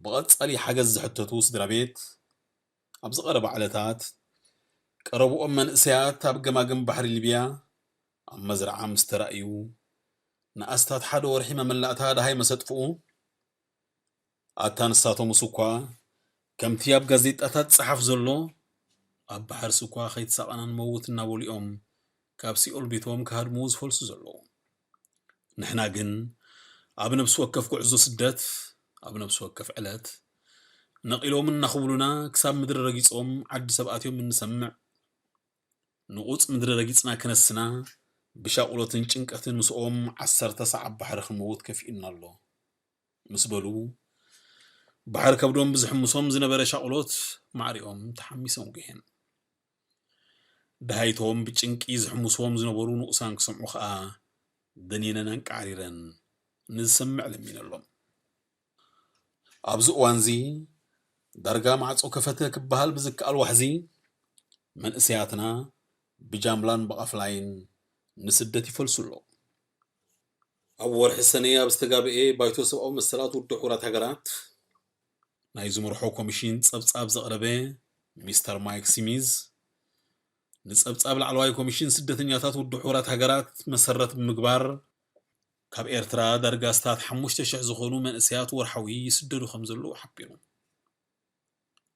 ብቐጻሊ ሓገዝ ዝሕተቱ ስድራ ቤት ኣብዚ ቀረባ ዕለታት ቀረብኦም መንእሰያት ኣብ ገማግም ባሕሪ ሊብያ ኣብ መዝርዓ ምስ ተራእዩ ንኣስታት ሓደ ወርሒ መመላእታ ደሃይ መሰጥፍኡ ኣታ ንሳቶምስ እኳ ከምቲ ኣብ ጋዜጣታት ዝጸሓፍ ዘሎ ኣብ ባሕርሲ እኳ ከይተሳቐና ንመውት እናበሉ እዮም ካብ ሲኦል ቤቶም ክሃድሙ ዝፈልሱ ዘለዉ። ንሕና ግን ኣብ ነብሲ ወከፍ ጉዕዞ ስደት ኣብ ነብሲ ወከፍ ዕለት ነቒሎም እናኽብሉና ክሳብ ምድሪ ረጊጾም ዓዲ ሰብ ኣትዮም እንሰምዕ ንቑጽ ምድሪ ረጊጽና ክነስና ብሻቑሎትን ጭንቀትን ምስኦም ዓሰርተ ሰዓት ባሕሪ ክንመውት ከፊኡና ኣሎ። ምስ በሉ ባሕሪ ከብዶም ብዝሕምሶም ዝነበረ ሻቕሎት ማዕሪኦም ተሓሚሶም ጉሄን። ደሃይቶም ብጭንቂ ዝሕምስዎም ዝነበሩ ንኡሳን ክሰምዑ ኸኣ ደኒነን ኣንቃዕሪረን ንዝሰምዕ ለሚነሎም። ኣብዚ እዋንዚ ዳርጋ ማዕጾ ከፈተ ክበሃል ብዝከኣል ዋሕዚ መንእሰያትና ብጃምላን ብቓፍላይን ንስደት ይፈልሱ ኣለዉ። ኣብ ወርሒ ሰነ ኣብ ዝተጋብኤ ባይቶ ሰብኣዊ መሰላት ውድብ ሕቡራት ሃገራት ናይ ዝመርሖ ኮሚሽን ጸብጻብ ዘቕረበ ሚስተር ማይክ ሲሚዝ ንጸብጻብ ላዕለዋይ ኮሚሽን ስደተኛታት ውድብ ሕቡራት ሃገራት መሰረት ብምግባር ካብ ኤርትራ ዳርጋ ኣስታት ሓሙሽተ ሽሕ ዝኾኑ መንእሰያት ወርሓዊ ይስደዱ ከም ዘለዉ ሓቢሩ።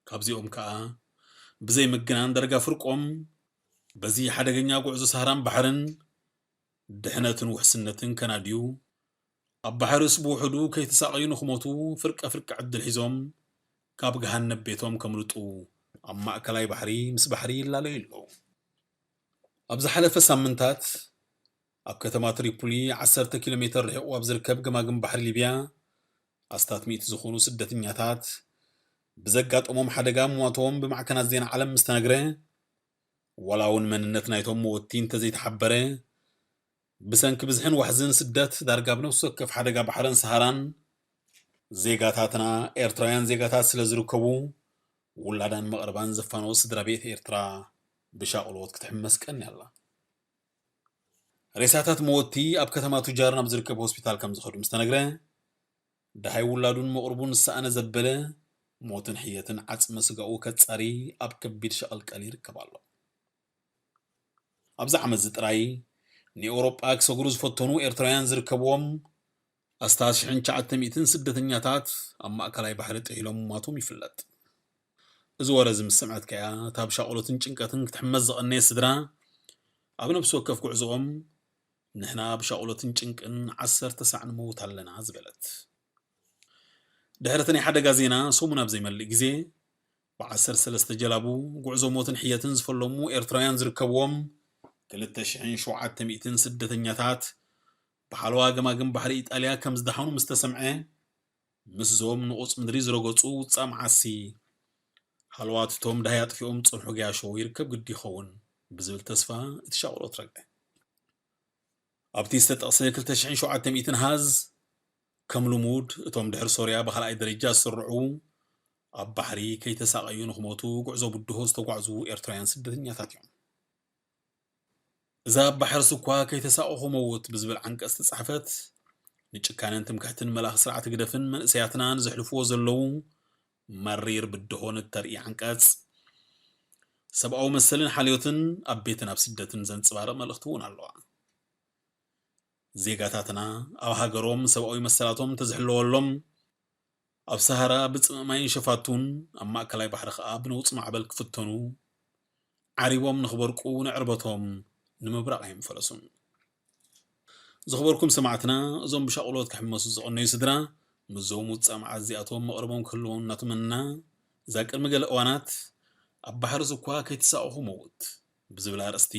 ካብዚኦም ከኣ ብዘይ ምግናን ዳርጋ ፍርቆም በዚ ሓደገኛ ጉዕዞ ሳህራን ባሕርን ድሕነትን ውሕስነትን ከናድዩ ኣብ ባሕርስ ብውሕዱ ከይተሳቐዩ ንኽሞቱ ፍርቀ ፍርቂ ዕድል ሒዞም ካብ ገሃነብ ቤቶም ከምልጡ ኣብ ማእከላይ ባሕሪ ምስ ባሕሪ ይላለዩ ኣለዉ። ኣብ ዝሓለፈ ሳምንታት ኣብ ከተማ ትሪፖሊ ዓሰርተ ኪሎ ሜተር ርሒቑ ኣብ ዝርከብ ገማግም ባሕሪ ሊብያ ኣስታት ሚእቲ ዝኾኑ ስደተኛታት ብዘጋጠሞም ሓደጋ ምሟቶም ብማዕከናት ዜና ዓለም ምስ ተነግረ ዋላ እውን መንነት ናይቶም መወትቲ እንተዘይተሓበረ ብሰንኪ ብዝሕን ዋሕዝን ስደት ዳርጋ ብነፍሲ ወከፍ ሓደጋ ባሕርን ሰሃራን ዜጋታትና ኤርትራውያን ዜጋታት ስለ ዝርከቡ ውላዳን መቕርባን ዘፋነወት ስድራ ቤት ኤርትራ ብሻቕሎት ክትሕመስ ቀንያ ኣላ። ሬሳታት መወቲ ኣብ ከተማ ቱጃር ናብ ዝርከብ ሆስፒታል ከም ዝኸዱ ምስ ተነግረ ደሃይ ውላዱን መቕርቡን ዝሰኣነ ዘበለ ሞትን ሕየትን ዓጽመ ስጋኡ ከጻሪ ኣብ ከቢድ ሸቐልቀል ይርከብ ኣሎ። ኣብዚ ዓመት እዚ ጥራይ ንኤውሮጳ ክሰግሩ ዝፈተኑ ኤርትራውያን ዝርከብዎም ኣስታት ሽሕን ትሽዓተ ሚእትን ስደተኛታት ኣብ ማእከላይ ባሕሪ ጥሒሎም ምሟቶም ይፍለጥ። እዚ ወረ እዚ ምስ ሰምዐት ከኣ እታ ብሻቕሎትን ጭንቀትን ክትሕመስ ዝቐነየ ስድራ ኣብ ነፍሲ ወከፍ ጉዕዞኦም ንሕና ብሻቕሎትን ጭንቅን ዓሰርተ ሳዕ ንመውት ኣለና ዝበለት። ድሕሪ እቲ ናይ ሓደጋ ዜና ሰሙን ኣብ ዘይመልእ ግዜ፣ ብዓሰርተ ሰለስተ ጀላቡ ጉዕዞ ሞትን ሕየትን ዝፈለሙ ኤርትራውያን ዝርከብዎም ክልተ ሽሕን ሸውዓተ ሚእትን ስደተኛታት ብሓለዋ ገማግም ባሕሪ ኢጣልያ ከም ዝደሓኑ ምስ ተሰምዐ፣ ምስዞም ንቑጽ ምድሪ ዝረገጹ ውጻእ መዓሲ፣ ሃለዋትቶም ዳህይ ኣጥፊኦም ዝጸንሑ ገያሾ ይርከብ ግዲ ይኸውን ብዝብል ተስፋ እቲ ሻቕሎት ረግዐ። ኣብቲ ዝተጠቕሰ ክልተ ሽሕን ሸውዓተ ሚእትን ሃዝ፣ ከም ልሙድ እቶም ድሕሪ ሶርያ ብኻልኣይ ደረጃ ዝስርዑ፣ ኣብ ባሕሪ ከይተሳቐዩ ንኽሞቱ ጉዕዞ ብድሆ ዝተጓዕዙ ኤርትራውያን ስደተኛታት እዮም። እዛ ኣብ ባሕርስ እኳ ከይተሳቐኹ መውት ብዝብል ዓንቀጽ ዝተጻሕፈት፣ ንጭካነን ትምክሕትን መላኺ ስርዓት ህግደፍን መንእሰያትና ንዘሕልፍዎ ዘለዉ መሪር ብድሆን እተርኢ ዓንቀጽ፣ ሰብኣዊ መሰልን ሓልዮትን ኣብ ቤትን ኣብ ስደትን ዘንጽባርቕ መልእኽቲ እውን ኣለዋ። ዜጋታትና ኣብ ሃገሮም ሰብኣዊ መሰላቶም እንተዝሕለወሎም፣ ኣብ ሰሃራ ብጽምእ ማይን ሸፋቱን፣ ኣብ ማእከላይ ባሕሪ ከኣ ብነውጺ ማዕበል ክፍተኑ፣ ዓሪቦም ንኽበርቁ ንዕርበቶም ንምብራቕ ኣይምፈለሱን። ዝኽበርኩም ሰማዕትና፣ እዞም ብሻቕሎት ክሕመሱ ዝቐነዩ ስድራ፣ ምስዞም ውጻእ መዓት እዚኣቶም መቕርቦም ክህልዎም እናተመንና፣ እዛ ቅድሚ ገለ እዋናት፣ ኣብ ባሕርስ እኳ ከይተሳቐኹ መውት ብዝብል ኣርእስቲ፣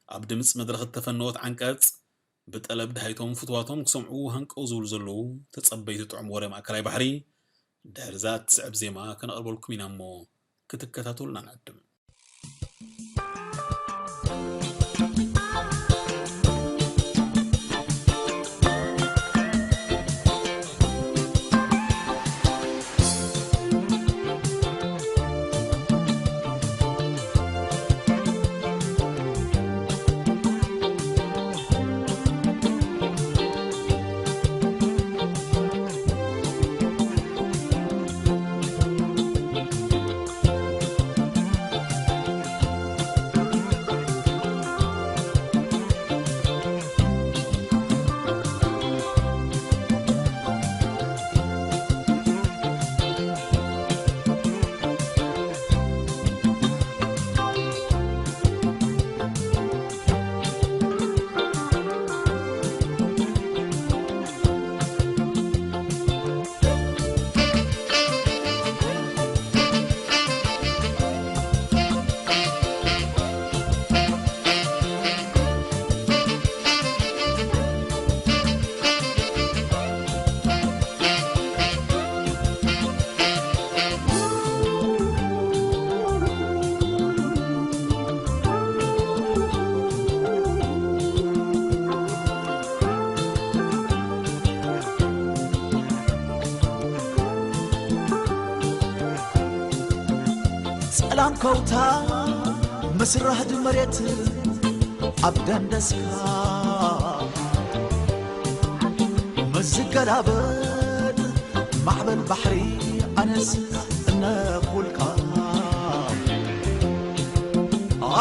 ኣብ ድምጺ መድረኽ እተፈነወት ዓንቀጽ፣ ብጠለብ ደሃይቶም ፍትዋቶም ክሰምዑ ሃንቀው ዝብሉ ዘለዉ ተጸበይቲ ጥዑም ወረ ማእከላይ ባሕሪ፣ ድሕሪ እዛ እትስዕብ ዜማ ከነቕርበልኩም ኢና እሞ፣ ክትከታተሉና ንዕድም። ጸላም ከውታ ምስ ራህዲ መሬት ኣብ ደንደስካ ምስ ዝገላበጥ ማዕበል ባሕሪ ኣነስ እነኹልካ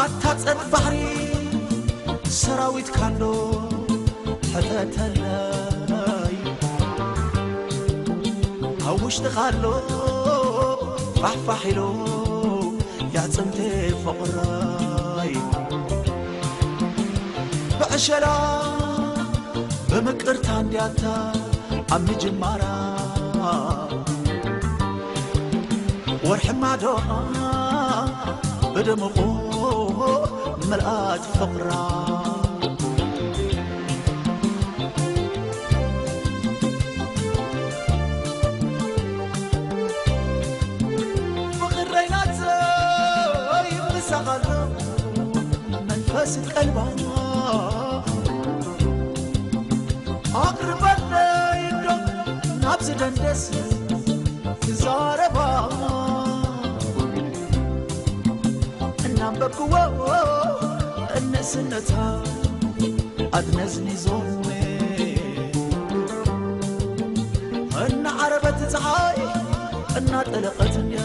ኣታ ጸጥ ባሕሪ ሰራዊት ካንዶ ሕተተለይ ኣብ ውሽጥኻ ኣሎ ፋሕፋሕ ኢሉ ያጽምቴ ፍቕረይ ብዕሸላ ብምቅርታ እንዲያታ ኣብ ምጅማራ ወርሒ ማዶ ብድምቑ ምልኣት ፍቕራ ፍቕረይ ናተይ ምሳቕ ኣሎ መንፈስ ቀልባ ኣቕርበለይ ዶ ናብዚ ደንደስ ትዛረባ እናንበብክዎ እንእስነታ ኣትነዝኒዞኒ እናዓረበት ፀሓይ እናጠለቐት እንድያ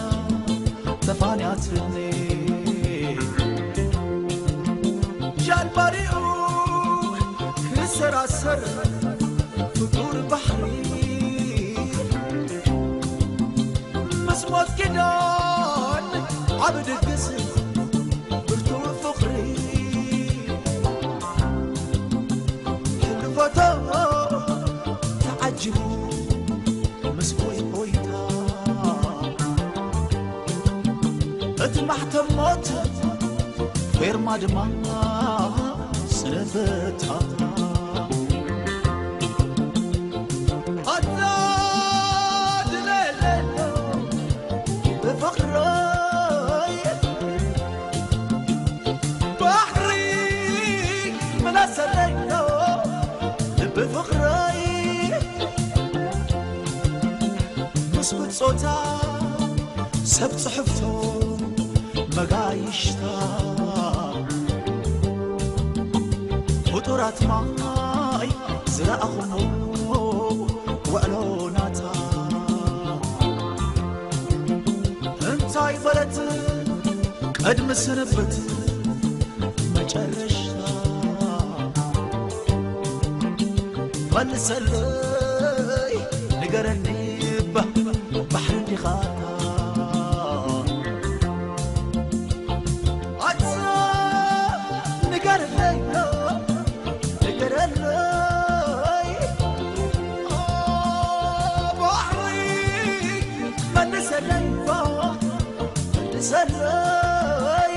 ተፋንያትኒ ጃልባሪኡ ክሰራሰር ፍጡር ባሕሪ ምስ ሞት ኪዳን ዓብ ድግስ ብርቱዕ ፍቕሪ ፌርማ ድማ ስነበታ ኣታ ድለለሎ ብፍቕረይ ባሕሪ መላሰለይሎ ብፍቕረይ ምስ ብጾታ ሰብ ጽሕፍቶ መጋይሽታ ፍጡራት ማይ ዝረኣኹሞ ውዕሎ ናታ እንታይ በለት ቅድሚ ስንብት መጨረሽታ መልሰለይ ንገረኒ እባ ባሕሪ እንዲኻ ኣታ ኣታ ንገረለይ ንገረለይ ባሕሪ መልሰለይ እባ መልሰለይ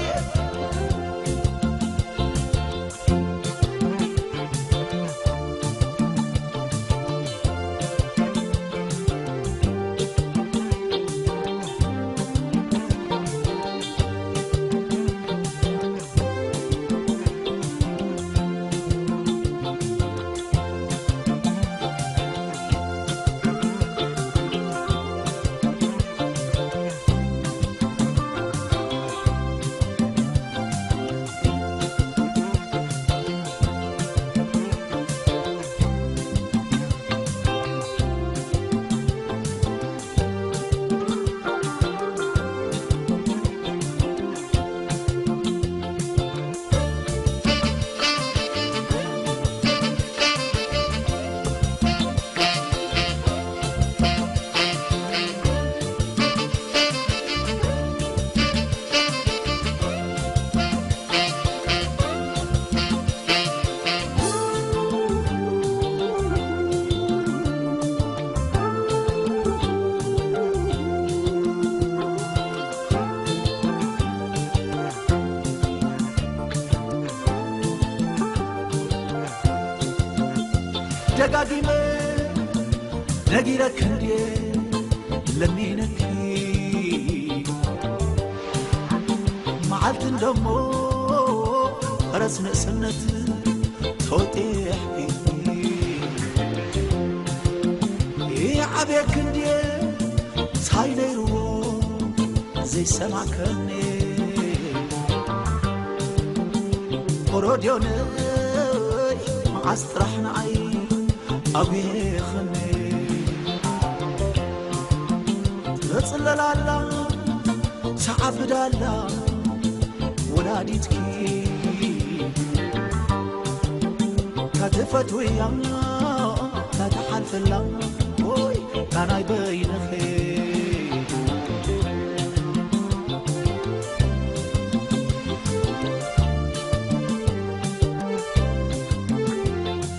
ደጋጊመ ነጊረኪ እንድየ ለሚነኪ መዓልቲ እንደሞ ፈረስ ንእስነት ተወጢሕኪ ይዓብየኪ እንድየ ታይ ነይርዎ ዘይሰማከኒ ኦሮድዮነይ መዓስ ጥራሕ ንዓይ ኣጉየኽኒ ተጽለላላ ተዓብዳላ ወላዲትኪ ታትፈትውያ ታትሓልፈላ ወይ ካናይ በይንኺ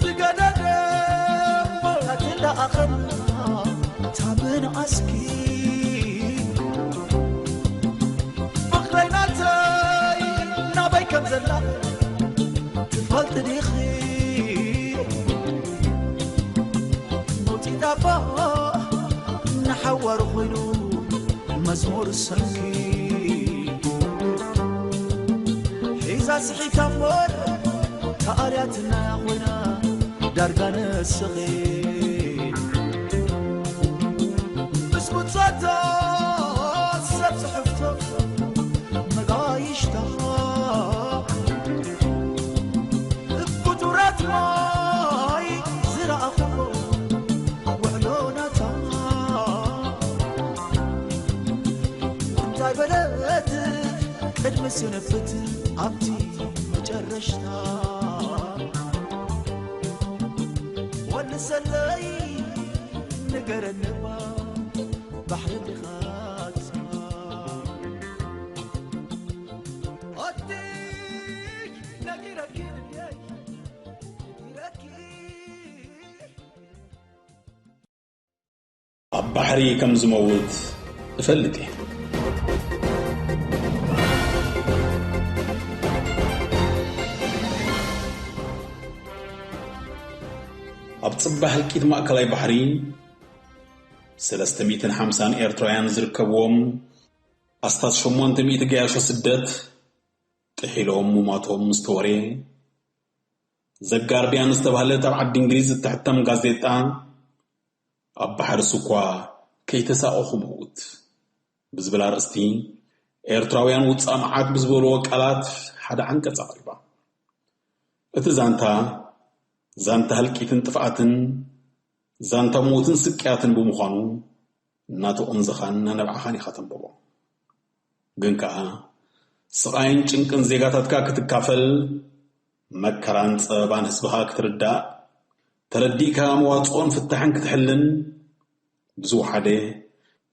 ዝገደደ ኣትለኣኸና ታብን ኣስኪ ፍቕረይ ናተይ ናበይ ከም ዘላ ትፈልጥ ዲኺ መውፂጣባ ንሓዋሩ ኮይኑ መዝሙር ሰንኪ ሒዛ ስሒታ እምበር ተኣርያትና ኮይና ዳርጋ ንስኺ ምስ ምጻታ ሰብ ጽሕፍቶ መጋይሽታ ፍጡራት ማይ ዝረኣኹዎ ውዕሎ ናታ እንታይ በለት ቅድሚ ስንብት ኣብቲ መጨረሽታ ወልሰለይ ንገረንባ ባሕሪ ድኻትካ ኣቲ ነጊረኪ ነጊረኪ ኣብ ባሕሪ ከም ዝመውት እፈልጥ እየ። ጽባሕ ህልቂት ማእከላይ ባሕሪ ሰለስተ ሚእትን ሓምሳን ኤርትራውያን ዝርከብዎም ኣስታት ሸሞንተ ሚእቲ ገያሾ ስደት ጥሒሎም ምሟቶም ምስ ተወርየ፣ ዘጋርዲያን ዝተባህለት ኣብ ዓዲ እንግሊዝ እትሕተም ጋዜጣ፣ ኣብ ባሕርስ እኳ ከይተሳቐኹ ምዉት ብዝብል ኣርእስቲ፣ ኤርትራውያን ውጻእ መዓት ብዝበልዎ ቃላት ሓደ ዓንቀጽ ኣቕሪባ። እቲ ዛንታ፣ ዛንታ ህልቂትን ጥፍኣትን፣ ዛንታ ሞትን ስቅያትን ብምዃኑ፣ እናተቖንዘኻን እናነብዓኻን ኢኻ ተንብቦ። ግን ከኣ፣ ስቓይን ጭንቅን ዜጋታትካ ክትካፈል፣ መከራን ጸበባን ህዝብኻ ክትርዳእ፣ ተረዲእካ መዋጽኦን ፍታሕን ክትሕልን፣ ብዝወሓደ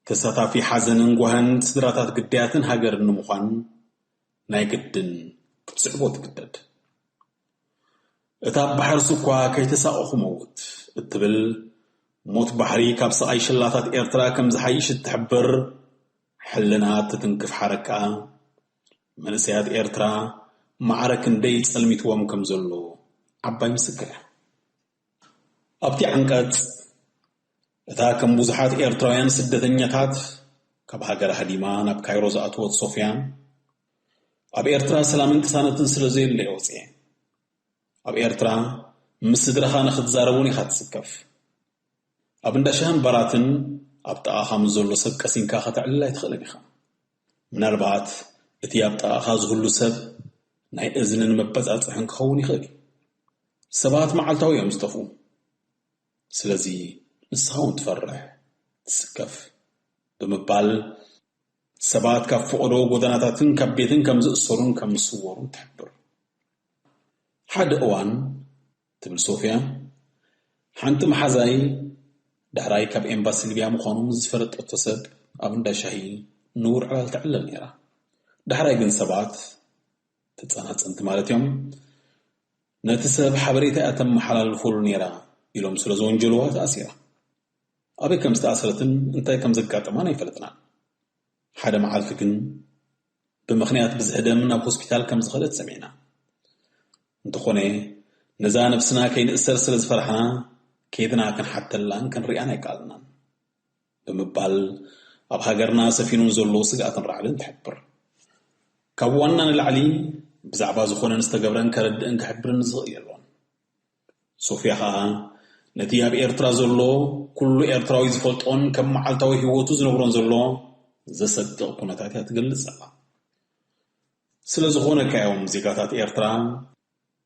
ተሳታፊ ሓዘንን ጓህን ስድራታት ግዳያትን ሃገርን ንምዃን ናይ ግድን ክትስዕቦ ትግደድ። እታ ኣብ ባሕርስ እኳ ከይተሳቐኹ መውት እትብል፣ ሞት ባሕሪ ካብ ስቓይ ሽላታት ኤርትራ ከም ዝሓይሽ እትሕብር፣ ሕልና እትትንክፍ ሓረግ ከኣ፣ መንእሰያት ኤርትራ ማዕረ ክንደይ ጸልሚትዎም ከም ዘሎ ዓባይ ምስክር እያ። ኣብቲ ዓንቀጽ፣ እታ ከም ብዙሓት ኤርትራውያን ስደተኛታት ካብ ሃገር ሃዲማ ናብ ካይሮ ዝኣተወት ሶፍያ፣ ኣብ ኤርትራ ሰላምን ቅሳነትን ስለ ዘየለ እየ ወጽኤ። ኣብ ኤርትራ ምስ ስድራኻ ንኽትዛረብ እውን ኢኻ ትስከፍ። ኣብ እንዳ ሻህን ባራትን ኣብ ጥቓኻ ምስ ዘሎ ሰብ ቀሲንካ ከተዕልል ኣይትኽእልን ኢኻ። ምናልባት እቲ ኣብ ጥቓኻ ዝህሉ ሰብ ናይ እዝንን መበጻጽሕን ክኸውን ይኽእል እዩ። ሰባት መዓልታዊ እዮም ዝጠፍኡ። ስለዚ ንስኻ እውን ትፈርሕ፣ ትስከፍ ብምባል ሰባት ካብ ፈቐዶ ጎደናታትን ካብ ቤትን ከም ዝእሰሩን ከም ዝስወሩን ትሕብር። ሓደ እዋን፣ ትብል ሶፍያ፣ ሓንቲ መሓዛይ ዳሕራይ ካብ ኤምባሲ ሊብያ ምዃኑ ምስ ዝፈለጠቶ ሰብ ኣብ እንዳ ሻሂ ንቡር ዕላል ተዕልል ነይራ። ዳሕራይ ግን ሰባት፣ ተጻናጸንቲ ማለት እዮም፣ ነቲ ሰብ ሓበሬታ እያ ተመሓላልፈሉ ነይራ ኢሎም ስለ ዝወንጀልዋ ተኣሲራ። ኣበይ ከም ዝተኣስረትን እንታይ ከም ዘጋጠማን ኣይፈለጥናን። ሓደ መዓልቲ ግን ብምኽንያት ብዝህደም ናብ ሆስፒታል ከም ዝኸደት ሰሚዕና። እንተኾነ፣ ነዛ ነብስና ከይንእሰር ስለ ዝፈራሕና፣ ከይድና ክንሓተላን ክንሪኣን ኣይከኣልናን። ብምባል ኣብ ሃገርና ሰፊኑ ንዘሎ ስግኣትን ራዕድን ትሕብር። ካብ ዋና ንላዕሊ ብዛዕባ ዝኾነን ዝተገብረን ከረድእን ክሕብርን ዝኽእል የሎን። ሶፍያ ኸኣ ነቲ ኣብ ኤርትራ ዘሎ ኩሉ ኤርትራዊ ዝፈልጦን ከም መዓልታዊ ህይወቱ ዝነብሮን ዘሎ ዘሰቅቕ ኩነታት እያ ትገልጽ ዘላ። ስለ ዝኾነ ከኣ እዮም ዜጋታት ኤርትራ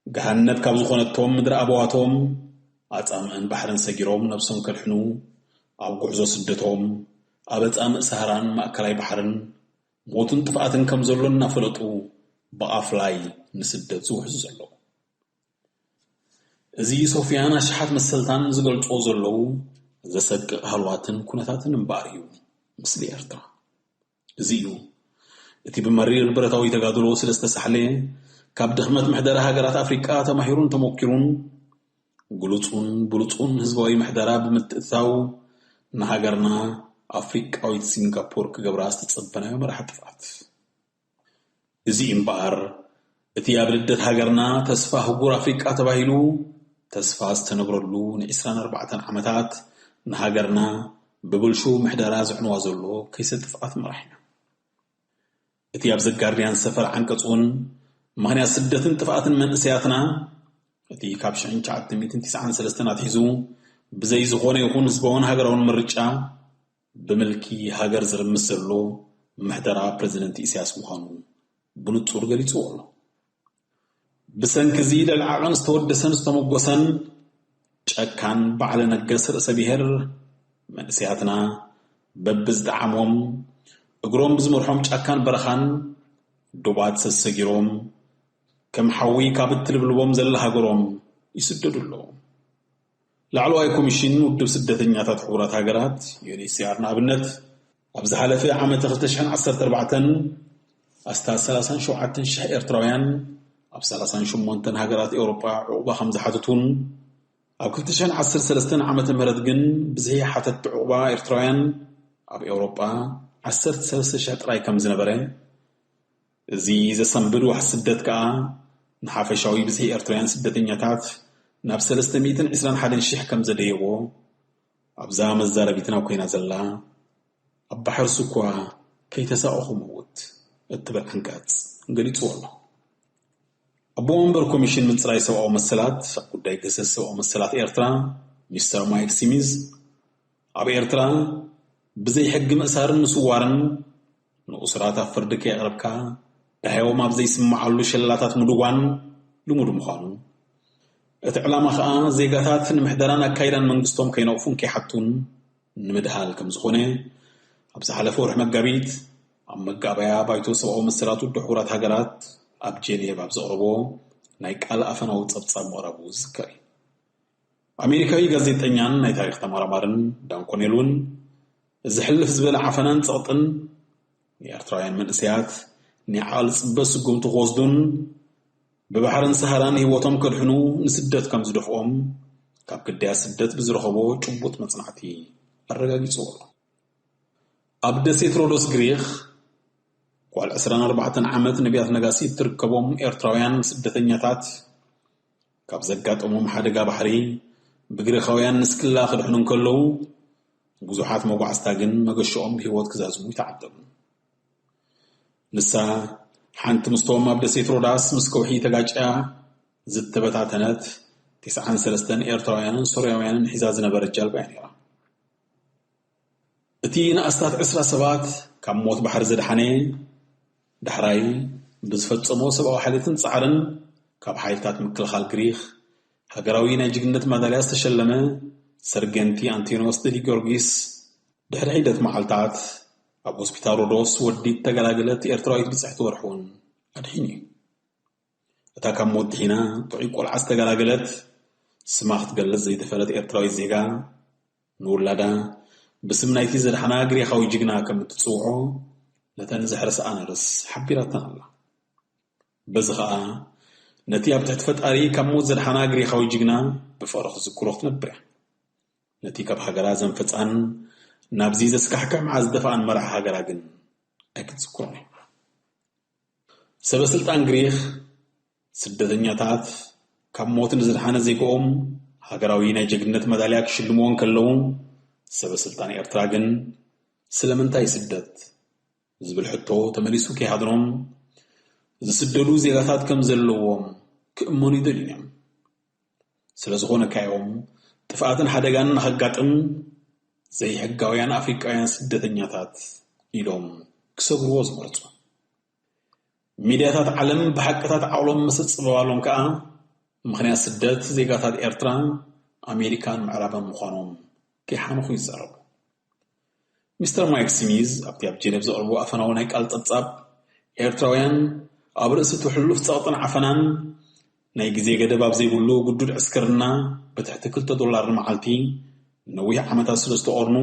ገሃነብ ካብ ዝኾነቶም ምድሪ ኣበዋቶም ኣጻምእን ባሕርን ሰጊሮም ነብሶም ከድሕኑ ኣብ ጉዕዞ ስደቶም ኣብ ኣጻምእ ሰሃራን ማእከላይ ባሕርን ሞትን ጥፍኣትን ከም ዘሎ እናፈለጡ ብኣፍላይ ንስደት ዝውሕዙ ዘለዉ። እዚ ሶፍያን ኣሽሓት መሰልታን ዝገልጽዎ ዘለዉ ዘሰቅቕ ሃልዋትን ኩነታትን እምበኣር እዩ ምስሊ ኤርትራ። እዚ እዩ እቲ ብመሪር ብረታዊ ተጋድሎ ስለ ዝተሳሕለ ካብ ድኽመት ምሕደራ ሃገራት ኣፍሪቃ ተማሂሩን ተሞኪሩን ግሉጹን ብሉጹን ህዝባዊ ምሕደራ ብምትእትታው ንሃገርና ኣፍሪቃዊት ሲንጋፖር ክገብራ ዝተጸበናዮ መርሓ ጥፍኣት። እዚ እምበኣር እቲ ኣብ ልደት ሃገርና ተስፋ ኣህጉር ኣፍሪቃ ተባሂሉ ተስፋ ዝተነብረሉ ንዒስራን ኣርባዕተን ዓመታት ንሃገርና ብብልሹው ምሕደራ ዘዕንዋ ዘሎ ከይሰ ጥፍኣት ምራሕ ኢና። እቲ ኣብ ዘጋርድያን ዝሰፈረ ዓንቀጽ እውን ምኽንያት ስደትን ጥፍኣትን መንእሰያትና እቲ ካብ ሽሕን ትሽዓተ ሚእትን ትስዓን ሰለስተን ኣትሒዙ ብዘይ ዝኾነ ይኹን ህዝባውን ሃገራውን ምርጫ ብምልኪ ሃገር ዝርምስ ዘሎ ምሕደራ ፕረዚደንት ኢሳያስ ምዃኑ ብንጹር ገሊጽዎ ኣሎ። ብሰንኪ እዚ ልዕሊ ዓቐን ዝተወደሰን ዝተመጎሰን ጨካን በዓለ ነገስ ርእሰ ብሔር መንእሰያትና በብዝጠዓሞም እግሮም ብዝመርሖም ጫካን በረኻን ዶባት ሰሰጊሮም ከም ሓዊ ካብ እትልብልቦም ዘላ ሃገሮም ይስደዱ ኣለዉ። ላዕለዋይ ኮሚሽን ውድብ ስደተኛታት ሕቡራት ሃገራት፣ ዩ ኤን ኤች ሲ ኣር፣ ንኣብነት፣ ኣብ ዝሓለፈ ዓመተ ክልተ ሽሕን ዓሰርተ ኣርባዕተን ኣስታት ሰላሳን ሸውዓተን ሽሕ ኤርትራውያን ኣብ ሰላሳን ሸሞንተን ሃገራት ኤውሮጳ ዕቑባ ከም ዝሓተቱን፣ ኣብ ክልተ ሽሕን ዓሰርተ ሰለስተን ዓመተ ምህረት ግን ብዝሒ ሓተትቲ ዕቑባ ኤርትራውያን ኣብ ኤውሮጳ ዓሰርተ ሰለስተ ሽሕ ጥራይ ከም ዝነበረ፣ እዚ ዘሰንብድ ዋሕዚ ስደት ከኣ ንሓፈሻዊ ብዝሒ ኤርትራውያን ስደተኛታት ናብ ሰለስተ ሚእትን ዕስራን ሓደን ሽሕ ከም ዘደየቦ ኣብዛ መዛረቢትና ኮይና ዘላ ኣብ ባሕርሲ እኳ ከይተሳቐኹ ምውት እትብል ዓንቀጽ ገሊጽዎ ኣሎ። ኣቦ መንበር ኮሚሽን ምጽራይ ሰብኣዊ መሰላት ኣብ ጉዳይ ገሰስ ሰብኣዊ መሰላት ኤርትራ ሚስተር ማይክ ሲሚዝ ኣብ ኤርትራ ብዘይ ሕጊ ምእሳርን ምስዋርን ንእሱራት ኣብ ፍርዲ ከየቕረብካ ደሃዮም ኣብ ዘይስምዓሉ ሸላታት ምድዋን ልሙድ ምዃኑ፣ እቲ ዕላማ ከኣ ዜጋታት ንምሕደራን ኣካይዳን መንግስቶም ከይነቕፉን ከይሓቱን ንምድሃል ከም ዝኾነ ኣብ ዝሓለፈ ወርሒ መጋቢት ኣብ መጋበያ ባይቶ ሰብኣዊ መሰላት ውድብ ሕቡራት ሃገራት ኣብ ጄኔቭ ኣብ ዘቕረቦ ናይ ቃል ኣፈናዊ ጸብጻብ ምቕራቡ ዝዝከር እዩ። ኣሜሪካዊ ጋዜጠኛን ናይ ታሪኽ ተመራማርን ዳን ኮኔል እውን እዚ ሕልፍ ዝበለ ዓፈናን ጸቕጥን ንኤርትራውያን መንእሰያት ናይ ዓቕሊ ጽበት ስጉምቲ ክወስዱን ብባሕርን ሰሃራን ህይወቶም ከድሕኑ ንስደት ከም ዝደፍኦም ካብ ግዳያት ስደት ብዝረኸቦ ጭቡጥ መጽናዕቲ ኣረጋጊጽዎ ኣሎ። ኣብ ደሴት ሮዶስ ግሪኽ ጓል ዕስራን ኣርባዕተን ዓመት ነቢያት ነጋሲ እትርከቦም ኤርትራውያን ስደተኛታት ካብ ዘጋጠሞም ሓደጋ ባሕሪ ብግሪኻውያን ንስክላ ክድሕኑ እንከለዉ ብዙሓት መጓዕዝታ ግን መገሽኦም ብህይወት ክዛዝሙ ይተዓደሙ። ንሳ ሓንቲ ምስቶም ኣብ ደሴት ሮዳስ ምስ ከውሒ ተጋጭያ ዝተበታተነት ትስዓን ሰለስተን ኤርትራውያንን ሶርያውያንን ሒዛ ዝነበረት ጃልባ እያ ነይራ። እቲ ንኣስታት ዕስራ ሰባት ካብ ሞት ባሕሪ ዘድሓነ ዳሕራይ ብዝፈጸሞ ሰብኣዊ ሓልዮትን ጻዕርን ካብ ሓይልታት ምክልኻል ግሪኽ ሃገራዊ ናይ ጅግንነት ማዳልያ ዝተሸለመ ሰርገንቲ ኣንቴኖስ ደሊ ጊዮርጊስ ድሕሪ ሒደት መዓልታት ኣብ ሆስፒታል ሮዶስ ወዲ እተገላገለት ኤርትራዊት ብጽሕቲ ወርሒ እውን ኣድሒኑ እዩ። እታ ካብ ሞት ድሒና ጥዑይ ቆልዓ ዝተገላገለት ስማ ክትገልጽ ዘይደፈረት ኤርትራዊት ዜጋ ንውላዳ ብስም ናይቲ ዘድሓና ግሪኻዊ ጅግና ከም እትጽውዖ ነተን ዘሕረስኣ ነርስ ሓቢራተን ኣላ። በዚ ኸኣ ነቲ ኣብ ትሕቲ ፈጣሪ ካብ ሞት ዘድሓና ግሪኻዊ ጅግና ብፍቕሪ ክትዝክሮ ክትነብር እያ። ነቲ ካብ ሃገራ ዘንፈጻን ናብዚ ዘስካሕክሕ መዓት ዝደፍኣን መራሒ ሃገራ ግን ኣይክትዝክሮን እያ። ሰበ ስልጣን ግሪኽ ስደተኛታት ካብ ሞት ንዝድሓነ ዜግኦም ሃገራዊ ናይ ጀግንነት መዳልያ ክሽልምዎ እንከለዉ፣ ሰበ ስልጣን ኤርትራ ግን ስለምንታይ ስደት ዝብል ሕቶ ተመሊሱ ከይሃድኖም ዝስደዱ ዜጋታት ከም ዘለዎም ክእመኑ ይደልዩን እዮም። ስለ ዝኾነ ካዮም ጥፍኣትን ሓደጋን ንኸጋጥም ዘይሕጋውያን ኣፍሪቃውያን ስደተኛታት ኢሎም ክሰግርዎ ዝመርጹ። ሚድያታት ዓለም ብሓቅታት ዓቕሎም ምስ ኣጽበባሎም ከኣ ምኽንያት ስደት ዜጋታት ኤርትራ ኣሜሪካን ምዕራብን ምዃኖም ከይሓንኹ ይዛረቡ። ሚስተር ማይክ ስሚዝ ኣብቲ ኣብ ጀነቭ ዘቕርቦ ኣፈናዊ ናይ ቃል ጸብጻብ ኤርትራውያን ኣብ ርእሲ እቲ ሕሉፍ ጸቕጥን ዓፈናን ናይ ግዜ ገደብ ኣብ ዘይብሉ ግዱድ ዕስክርና ብትሕቲ ክልተ ዶላር ንመዓልቲ ነዊሕ ዓመታት ስለ ዝተቐርኑ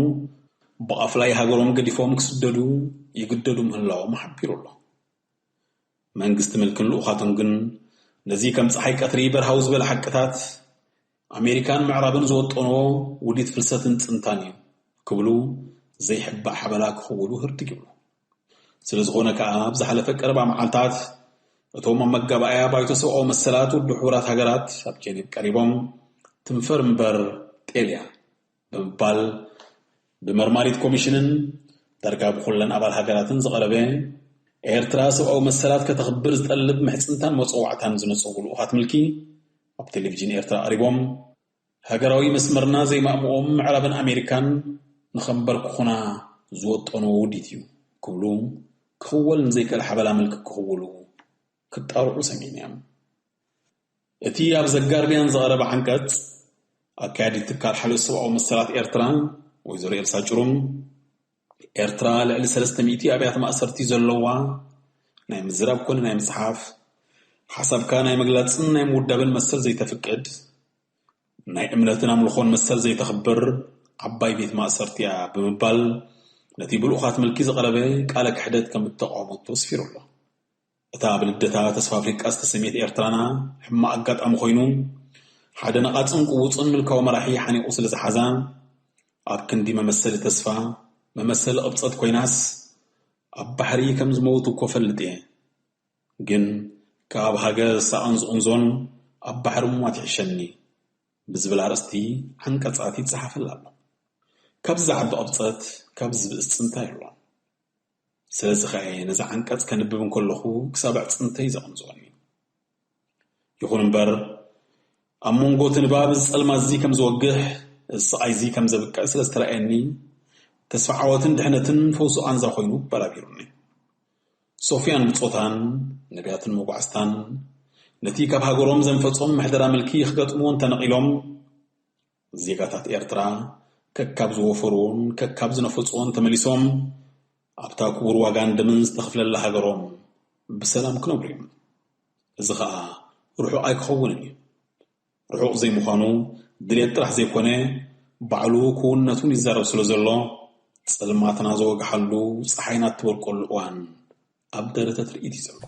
ብኣፍላይ ሃገሮም ገዲፎም ክስደዱ ይግደዱ ምህላዎም ሓቢሩ ኣሎ። መንግስቲ ምልክን ልኡኻቱን ግን ነዚ ከም ጸሓይ ቀትሪ በርሃዊ ዝበለ ሓቅታት ኣሜሪካን ምዕራብን ዝወጠንዎ ውዲት ፍልሰትን ጽንታን እዩ ክብሉ ዘይሕባእ ሓበላ ክኽውሉ ህርድግ ይብሉ። ስለ ዝኾነ ከኣ ኣብ ዝሓለፈ ቀረባ መዓልታት እቶም ኣብ መጋባእያ ባይቶ ሰብኣዊ መሰላት ውድብ ሕቡራት ሃገራት ኣብ ጀኔቭ ቀሪቦም ትንፈር እምበር ጤል እያ ብምባል ብመርማሪት ኮሚሽንን ዳርጋ ብኹለን ኣባል ሃገራትን ዝቐረበ ኤርትራ ሰብኣዊ መሰላት ከተኽብር ዝጠልብ ምሕጽንታን መጸዋዕታን ዝነጸጉ ልኡኻት ምልኪ ኣብ ቴሌቪዥን ኤርትራ ቀሪቦም ሃገራዊ መስመርና ዘይማእምኦም ምዕራብን ኣሜሪካን ንኸንበርክኹና ዝወጠንዎ ውዲት እዩ ክብሉ ክኽወል ንዘይክእል ሓበላ ምልኪ ክኽውሉ ክጣርዑ ሰሚዕና እዮም። እቲ ኣብ ዘጋርዲያን ዝቐረበ ዓንቀጽ ኣካያዲት ትካል ሓልዮት ሰብኣዊ መሰላት ኤርትራ ወይዘሮ ኤልሳ ጭሩም ኤርትራ ልዕሊ ሰለስተ ሚእቲ ኣብያተ ማእሰርቲ ዘለዋ ናይ ምዝራብ ኮነ ናይ ምጽሓፍ ሓሳብካ ናይ ምግላጽን ናይ ምውዳብን መሰል ዘይተፍቅድ ናይ እምነትን ኣምልኾን መሰል ዘይተኽብር ዓባይ ቤት ማእሰርቲ እያ ብምባል ነቲ ብልኡኻት ምልኪ ዝቐረበ ቃለ ክሕደት ከም እተቃወመቶ ኣስፊሩ ኣሎ። እታ ኣብ ልደታ ተስፋ ኣፍሪቃ ዝተሰምየት ኤርትራና ሕማቕ ኣጋጣሚ ኮይኑ ሓደ ነቓጽን ቅዉጽን ምልካዊ መራሒ ሓኒቑ ስለ ዝሓዛ ኣብ ክንዲ መመሰሊ ተስፋ መመሰሊ ቅብጸት ኮይናስ ኣብ ባሕሪ ከም ዝመውት እኮ ፈልጥ እየ። ግን ካብ ሃገር ዝሳቐን ዝቕንዞን ኣብ ባሕሪ ምሟት ይሕሸኒ ብዝብል ኣርእስቲ ዓንቀጻት ይጸሓፈላ ኣሎ። ካብዚ ዝዓቢ ቅብጸት፣ ካብዚ ዝብእስ ጽንታ የሎን። ስለዚ ኸኣ እየ ነዛ ዓንቀጽ ከንብብ እንከለኹ ክሳብ ኣዕጽምተይ ዘቐንጽወኒ። ይኹን እምበር፣ ኣብ መንጎ እቲ ንባብ እዚ ጸልማት እዚ ከም ዝወግሕ፣ እዚ ስቓይ እዚ ከም ዘብቅዕ ስለ ዝተራእየኒ፣ ተስፋ ዓወትን ድሕነትን ፈውሲ ቃንዛ ኮይኑ በራቢሩኒ። ሶፍያን ብጾታን ነቢያትን መጓዕዝታን ነቲ ካብ ሃገሮም ዘንፈጾም ምሕደራ ምልኪ ክገጥምዎ እንተነቒሎም፣ ዜጋታት ኤርትራ ከካብ ዝወፈርዎን ከካብ ዝነፈጽዎን ተመሊሶም ኣብታ ክቡር ዋጋን ደምን ዝተኸፍለላ ሃገሮም ብሰላም ክነብሩ እዮም። እዚ ኸኣ ርሑቕ ኣይክኸውንን እዩ። ርሑቕ ዘይምዃኑ ድሌት ጥራሕ ዘይኮነ፣ ባዕሉ ክውንነቱን ይዛረብ ስለ ዘሎ፣ ጸልማትና ዝወግሓሉ፣ ጸሓይና እትበርቀሉ እዋን ኣብ ደረተ ትርኢት እዩ ዘሎ።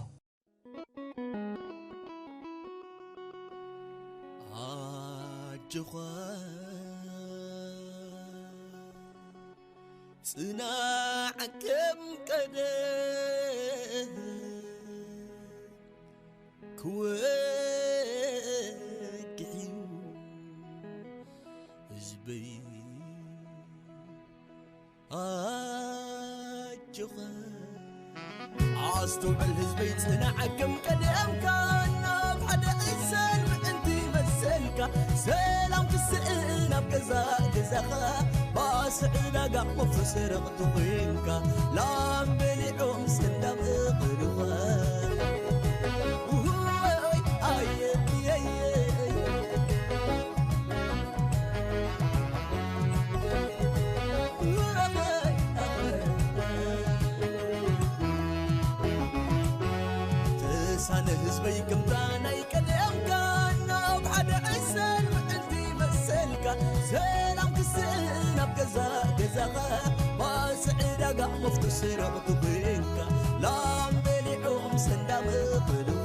ኣጆኻ ጽናዕ ከም ቀደም ክወግሕ እዩ ህዝበይ። ኣጆኻ ኣስተውዕል ህዝበይ፣ ጽናዕ ከም ቀደምካ፣ ናብ ሓደ ዕሰል ምእንቲ መሰልካ፣ ሰላም ክስእን ኣብ ገዛ ገዛኻ፣ ባስ ዕዳጋ ወፍሪ ሰረቕቲ ኮይንካ፣ ላም በሊዖም ሰንዳም እኽልኻ። ውይ፣ ኣየ፣ የየ። ተሳነ ህዝበይ ከምታ ናይ ቀደምካ ናብ ሓደ ዕሰል ምዕንቲ መሰልካ ሰላም ክስእን ኣብ ገዛ ገዛኻ ባስ ዕዳጋ መፍቱ ስረቕ ትብንካ ላም በሊዖም ሰንዳም እኽልኻ።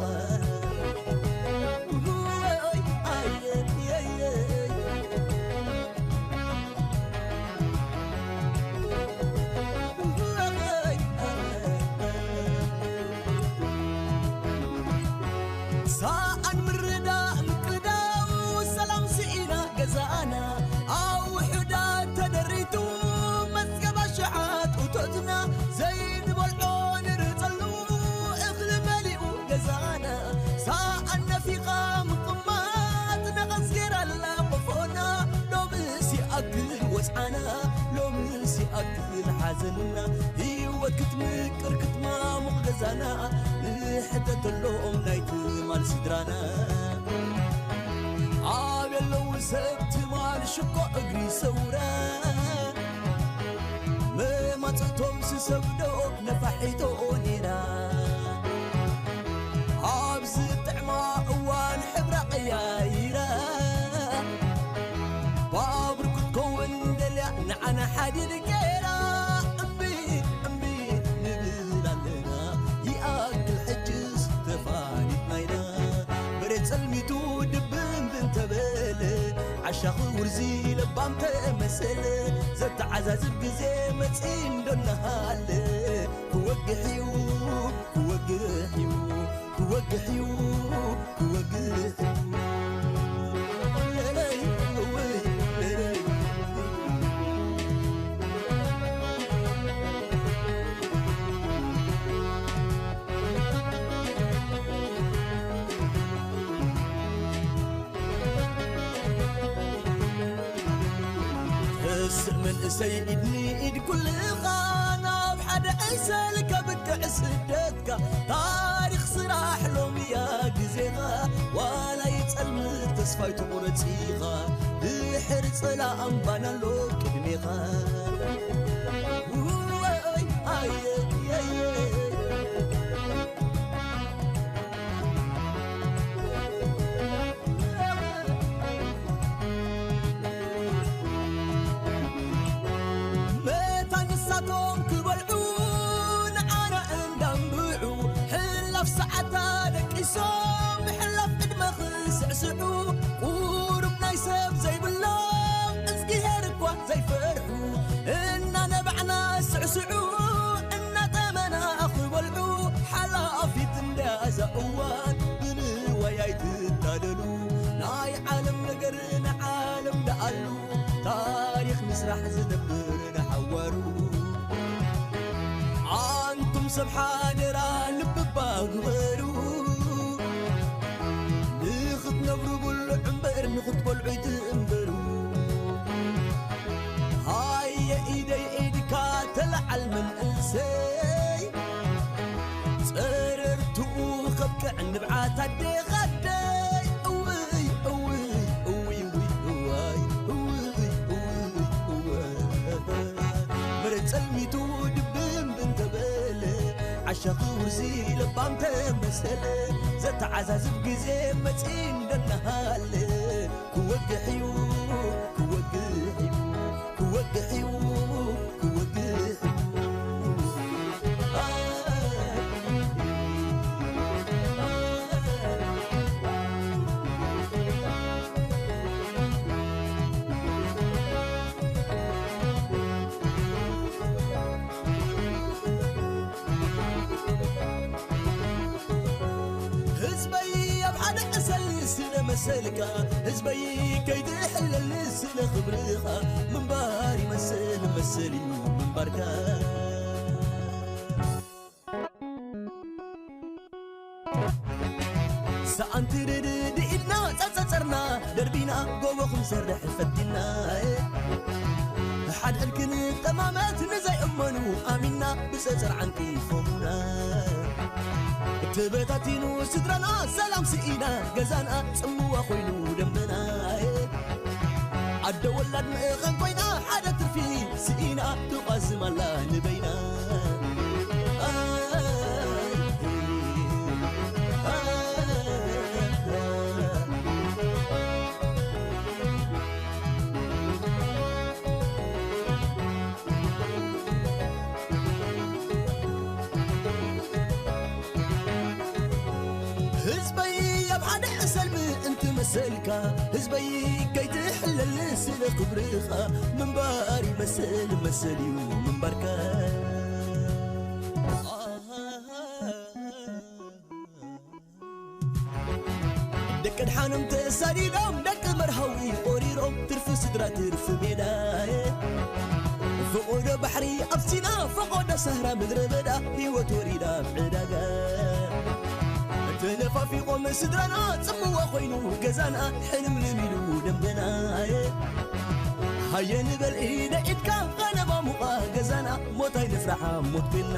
ሰኣን ምርዳእ ምቅዳው ሰላም ስኢና ገዛና ኣብ ውሑዳት ተደሪቱ መዝገብ ኣሽሓት እቶትና ዘይንበልዖ ንርጸሉ እኽሊ መሊኡ ገዛና ሰኣን ነፊኻ ምቕማጥ ነቐዝ ጌራላ ቆፎና ሎምስ ይኣክል ወጽዓና ሎምስ ይኣክል ሓዘንና ህይወት ክትምቅር ክትማሙቕ ገዛና ንሕተተሎም ናይ ትማል ስድራና ኣብ የለዉ ሰብ ትማል ሽኮ እግሪ ሰውራ መማጽእቶም ስሰብዶ ነፋሒቶ ኔራ ኣብ ዝጥዕማ እዋን ሕብራ ቀያይራ ባቡር ክትከውን ደልያ ንዓና ሓዲድ ገይራ እምቢ እምቢ ንብል ኣለና ይኣክል ሕጅስ ተፋሊጥና ኢና በሬት ጸልሚቱ ድብን ብንተበለ ዓሻኺ ውርዚ ለባም ተመሰለ ዘተዓዛዝብ ግዜ መጺ እንዶ እናሃለ ክወግሕ እዩ ክወግሕ እዩ ክወግሕ እዩ ክወግሕ እዩ ለለይ እወይ ለለይ እስእ መንእሰይ ኢድ ንኢድ ኩልኻ ናብ ሓደ ዕሰል ከብቅዕ ስደትካ ታሪኽ ስራሕ ሎምያ ግዜኻ ዋላ ይጸልምት ተስፋ ይትቑረጽ ኢኻ ድሕሪ ጸላእም ባና ኣሎ ቅድሜኻ ውይ ኣየ ኣየ መታን ንሳቶም ክበልዑ ንዓና እንዳንብዑ ሕላፍ ሰዓታ ደቂሶም ምሕላፍ ዕድመ ክስዕስዑ ቁሩብ ናይ ሰብ ዘይብሎም እዝግሄር እኳ ዘይፈርሑ እናነባዕና ስዕስዑ እናጠመና ክበልዑ ሓላፊት እንዳዛ እዋን ብንዋይ ኣይትታለሉ ናይ ዓለም ነገር ንዓ ስራሕ ዝነብር ንሓዋሩ። ኣንቱም ሰብ ሓደራ ልቢ እባ ግበሩ። ንኽትነብሩ ብልዑ እምበር ንኽትበልዑ ኣይትእምበሩ። ሃየ ኢደይ ኢድካ ተለዓል መንእሰይ። ጸረርትኡ ከብቅዕ ንብዓት ኣዴኻ ኣደይ። እውይ፣ እውይ፣ እውይ፣ እውይ፣ እዋይ፣ እውይ፣ እውይ፣ እዋይ። መሬት ጸልሚቱ ድብን ብንተበለ፣ ዓሻኺ ውርዚ ለባም ተመሰለ። ዘተዓዛዝብ ግዜ መጺኡ እንደናሃለ፣ ክወግሕ እዩ፣ ክወግሕ እዩ፣ ክወግሕ እዩ፣ ክወግሕ እዩ። ህዝበይ ኣብ ሓደ ዕሰል ስለ መሰልካ፣ ህዝበይ ከይትሕለል ስለ ክብርኻ፣ ምንባር ይመስል መሰል እዩ ምንባርካ። ሰኣንቲ ርድድ ኢልና ጸጸጸርና ደርቢና፣ ጎቦ ክንሰርሕ ፈቲና። ሓድሕድ ክንጠማመት ንዘይእመኑ ኣሚንና፣ ብጸጸር ዓንቂፎሙና። ተበታቲኑ ስድራና፣ ሰላም ስኢና፣ ገዛና ጽምዋ ኮይኑ ደንበና። ኣደ ወላድ መእኸን ኮይና፣ ሓደ ትርፊ ስኢና፣ ትቋዝም ኣላ ንበይና። ህዝበይ ኣብ ሓደ ዕሰል ምእንቲ መሰልካ፣ ህዝበይ ከይትሕለል ስለ ክብርኻ፣ ምንባር ይመስል መሰል እዩ ምንባርካ። ደቂ ድሓኖም ተሳዲዶም፣ ደቂ መርሃዊ ቆሪሮም፣ ትርፊ ስድራ ትርፊ ሜዳ። ፈቆዶ ባሕሪ ኣብ ሲና፣ ፈቆዶ ሰህራ ምድረ በዳ፣ ህይወት ወሪዳ ኣብ ዕዳጋ። ተነፋፊቖም ስድራና፣ ጽምዋ ኮይኑ ገዛና፣ ሕልምልም ኢሉ ደንበና። ሃየ ንበል ኢደ ኢድካ፣ ቀለባ ሙቓ ገዛና፣ ሞት ኣይንፍራሓ ሞት ኮይና።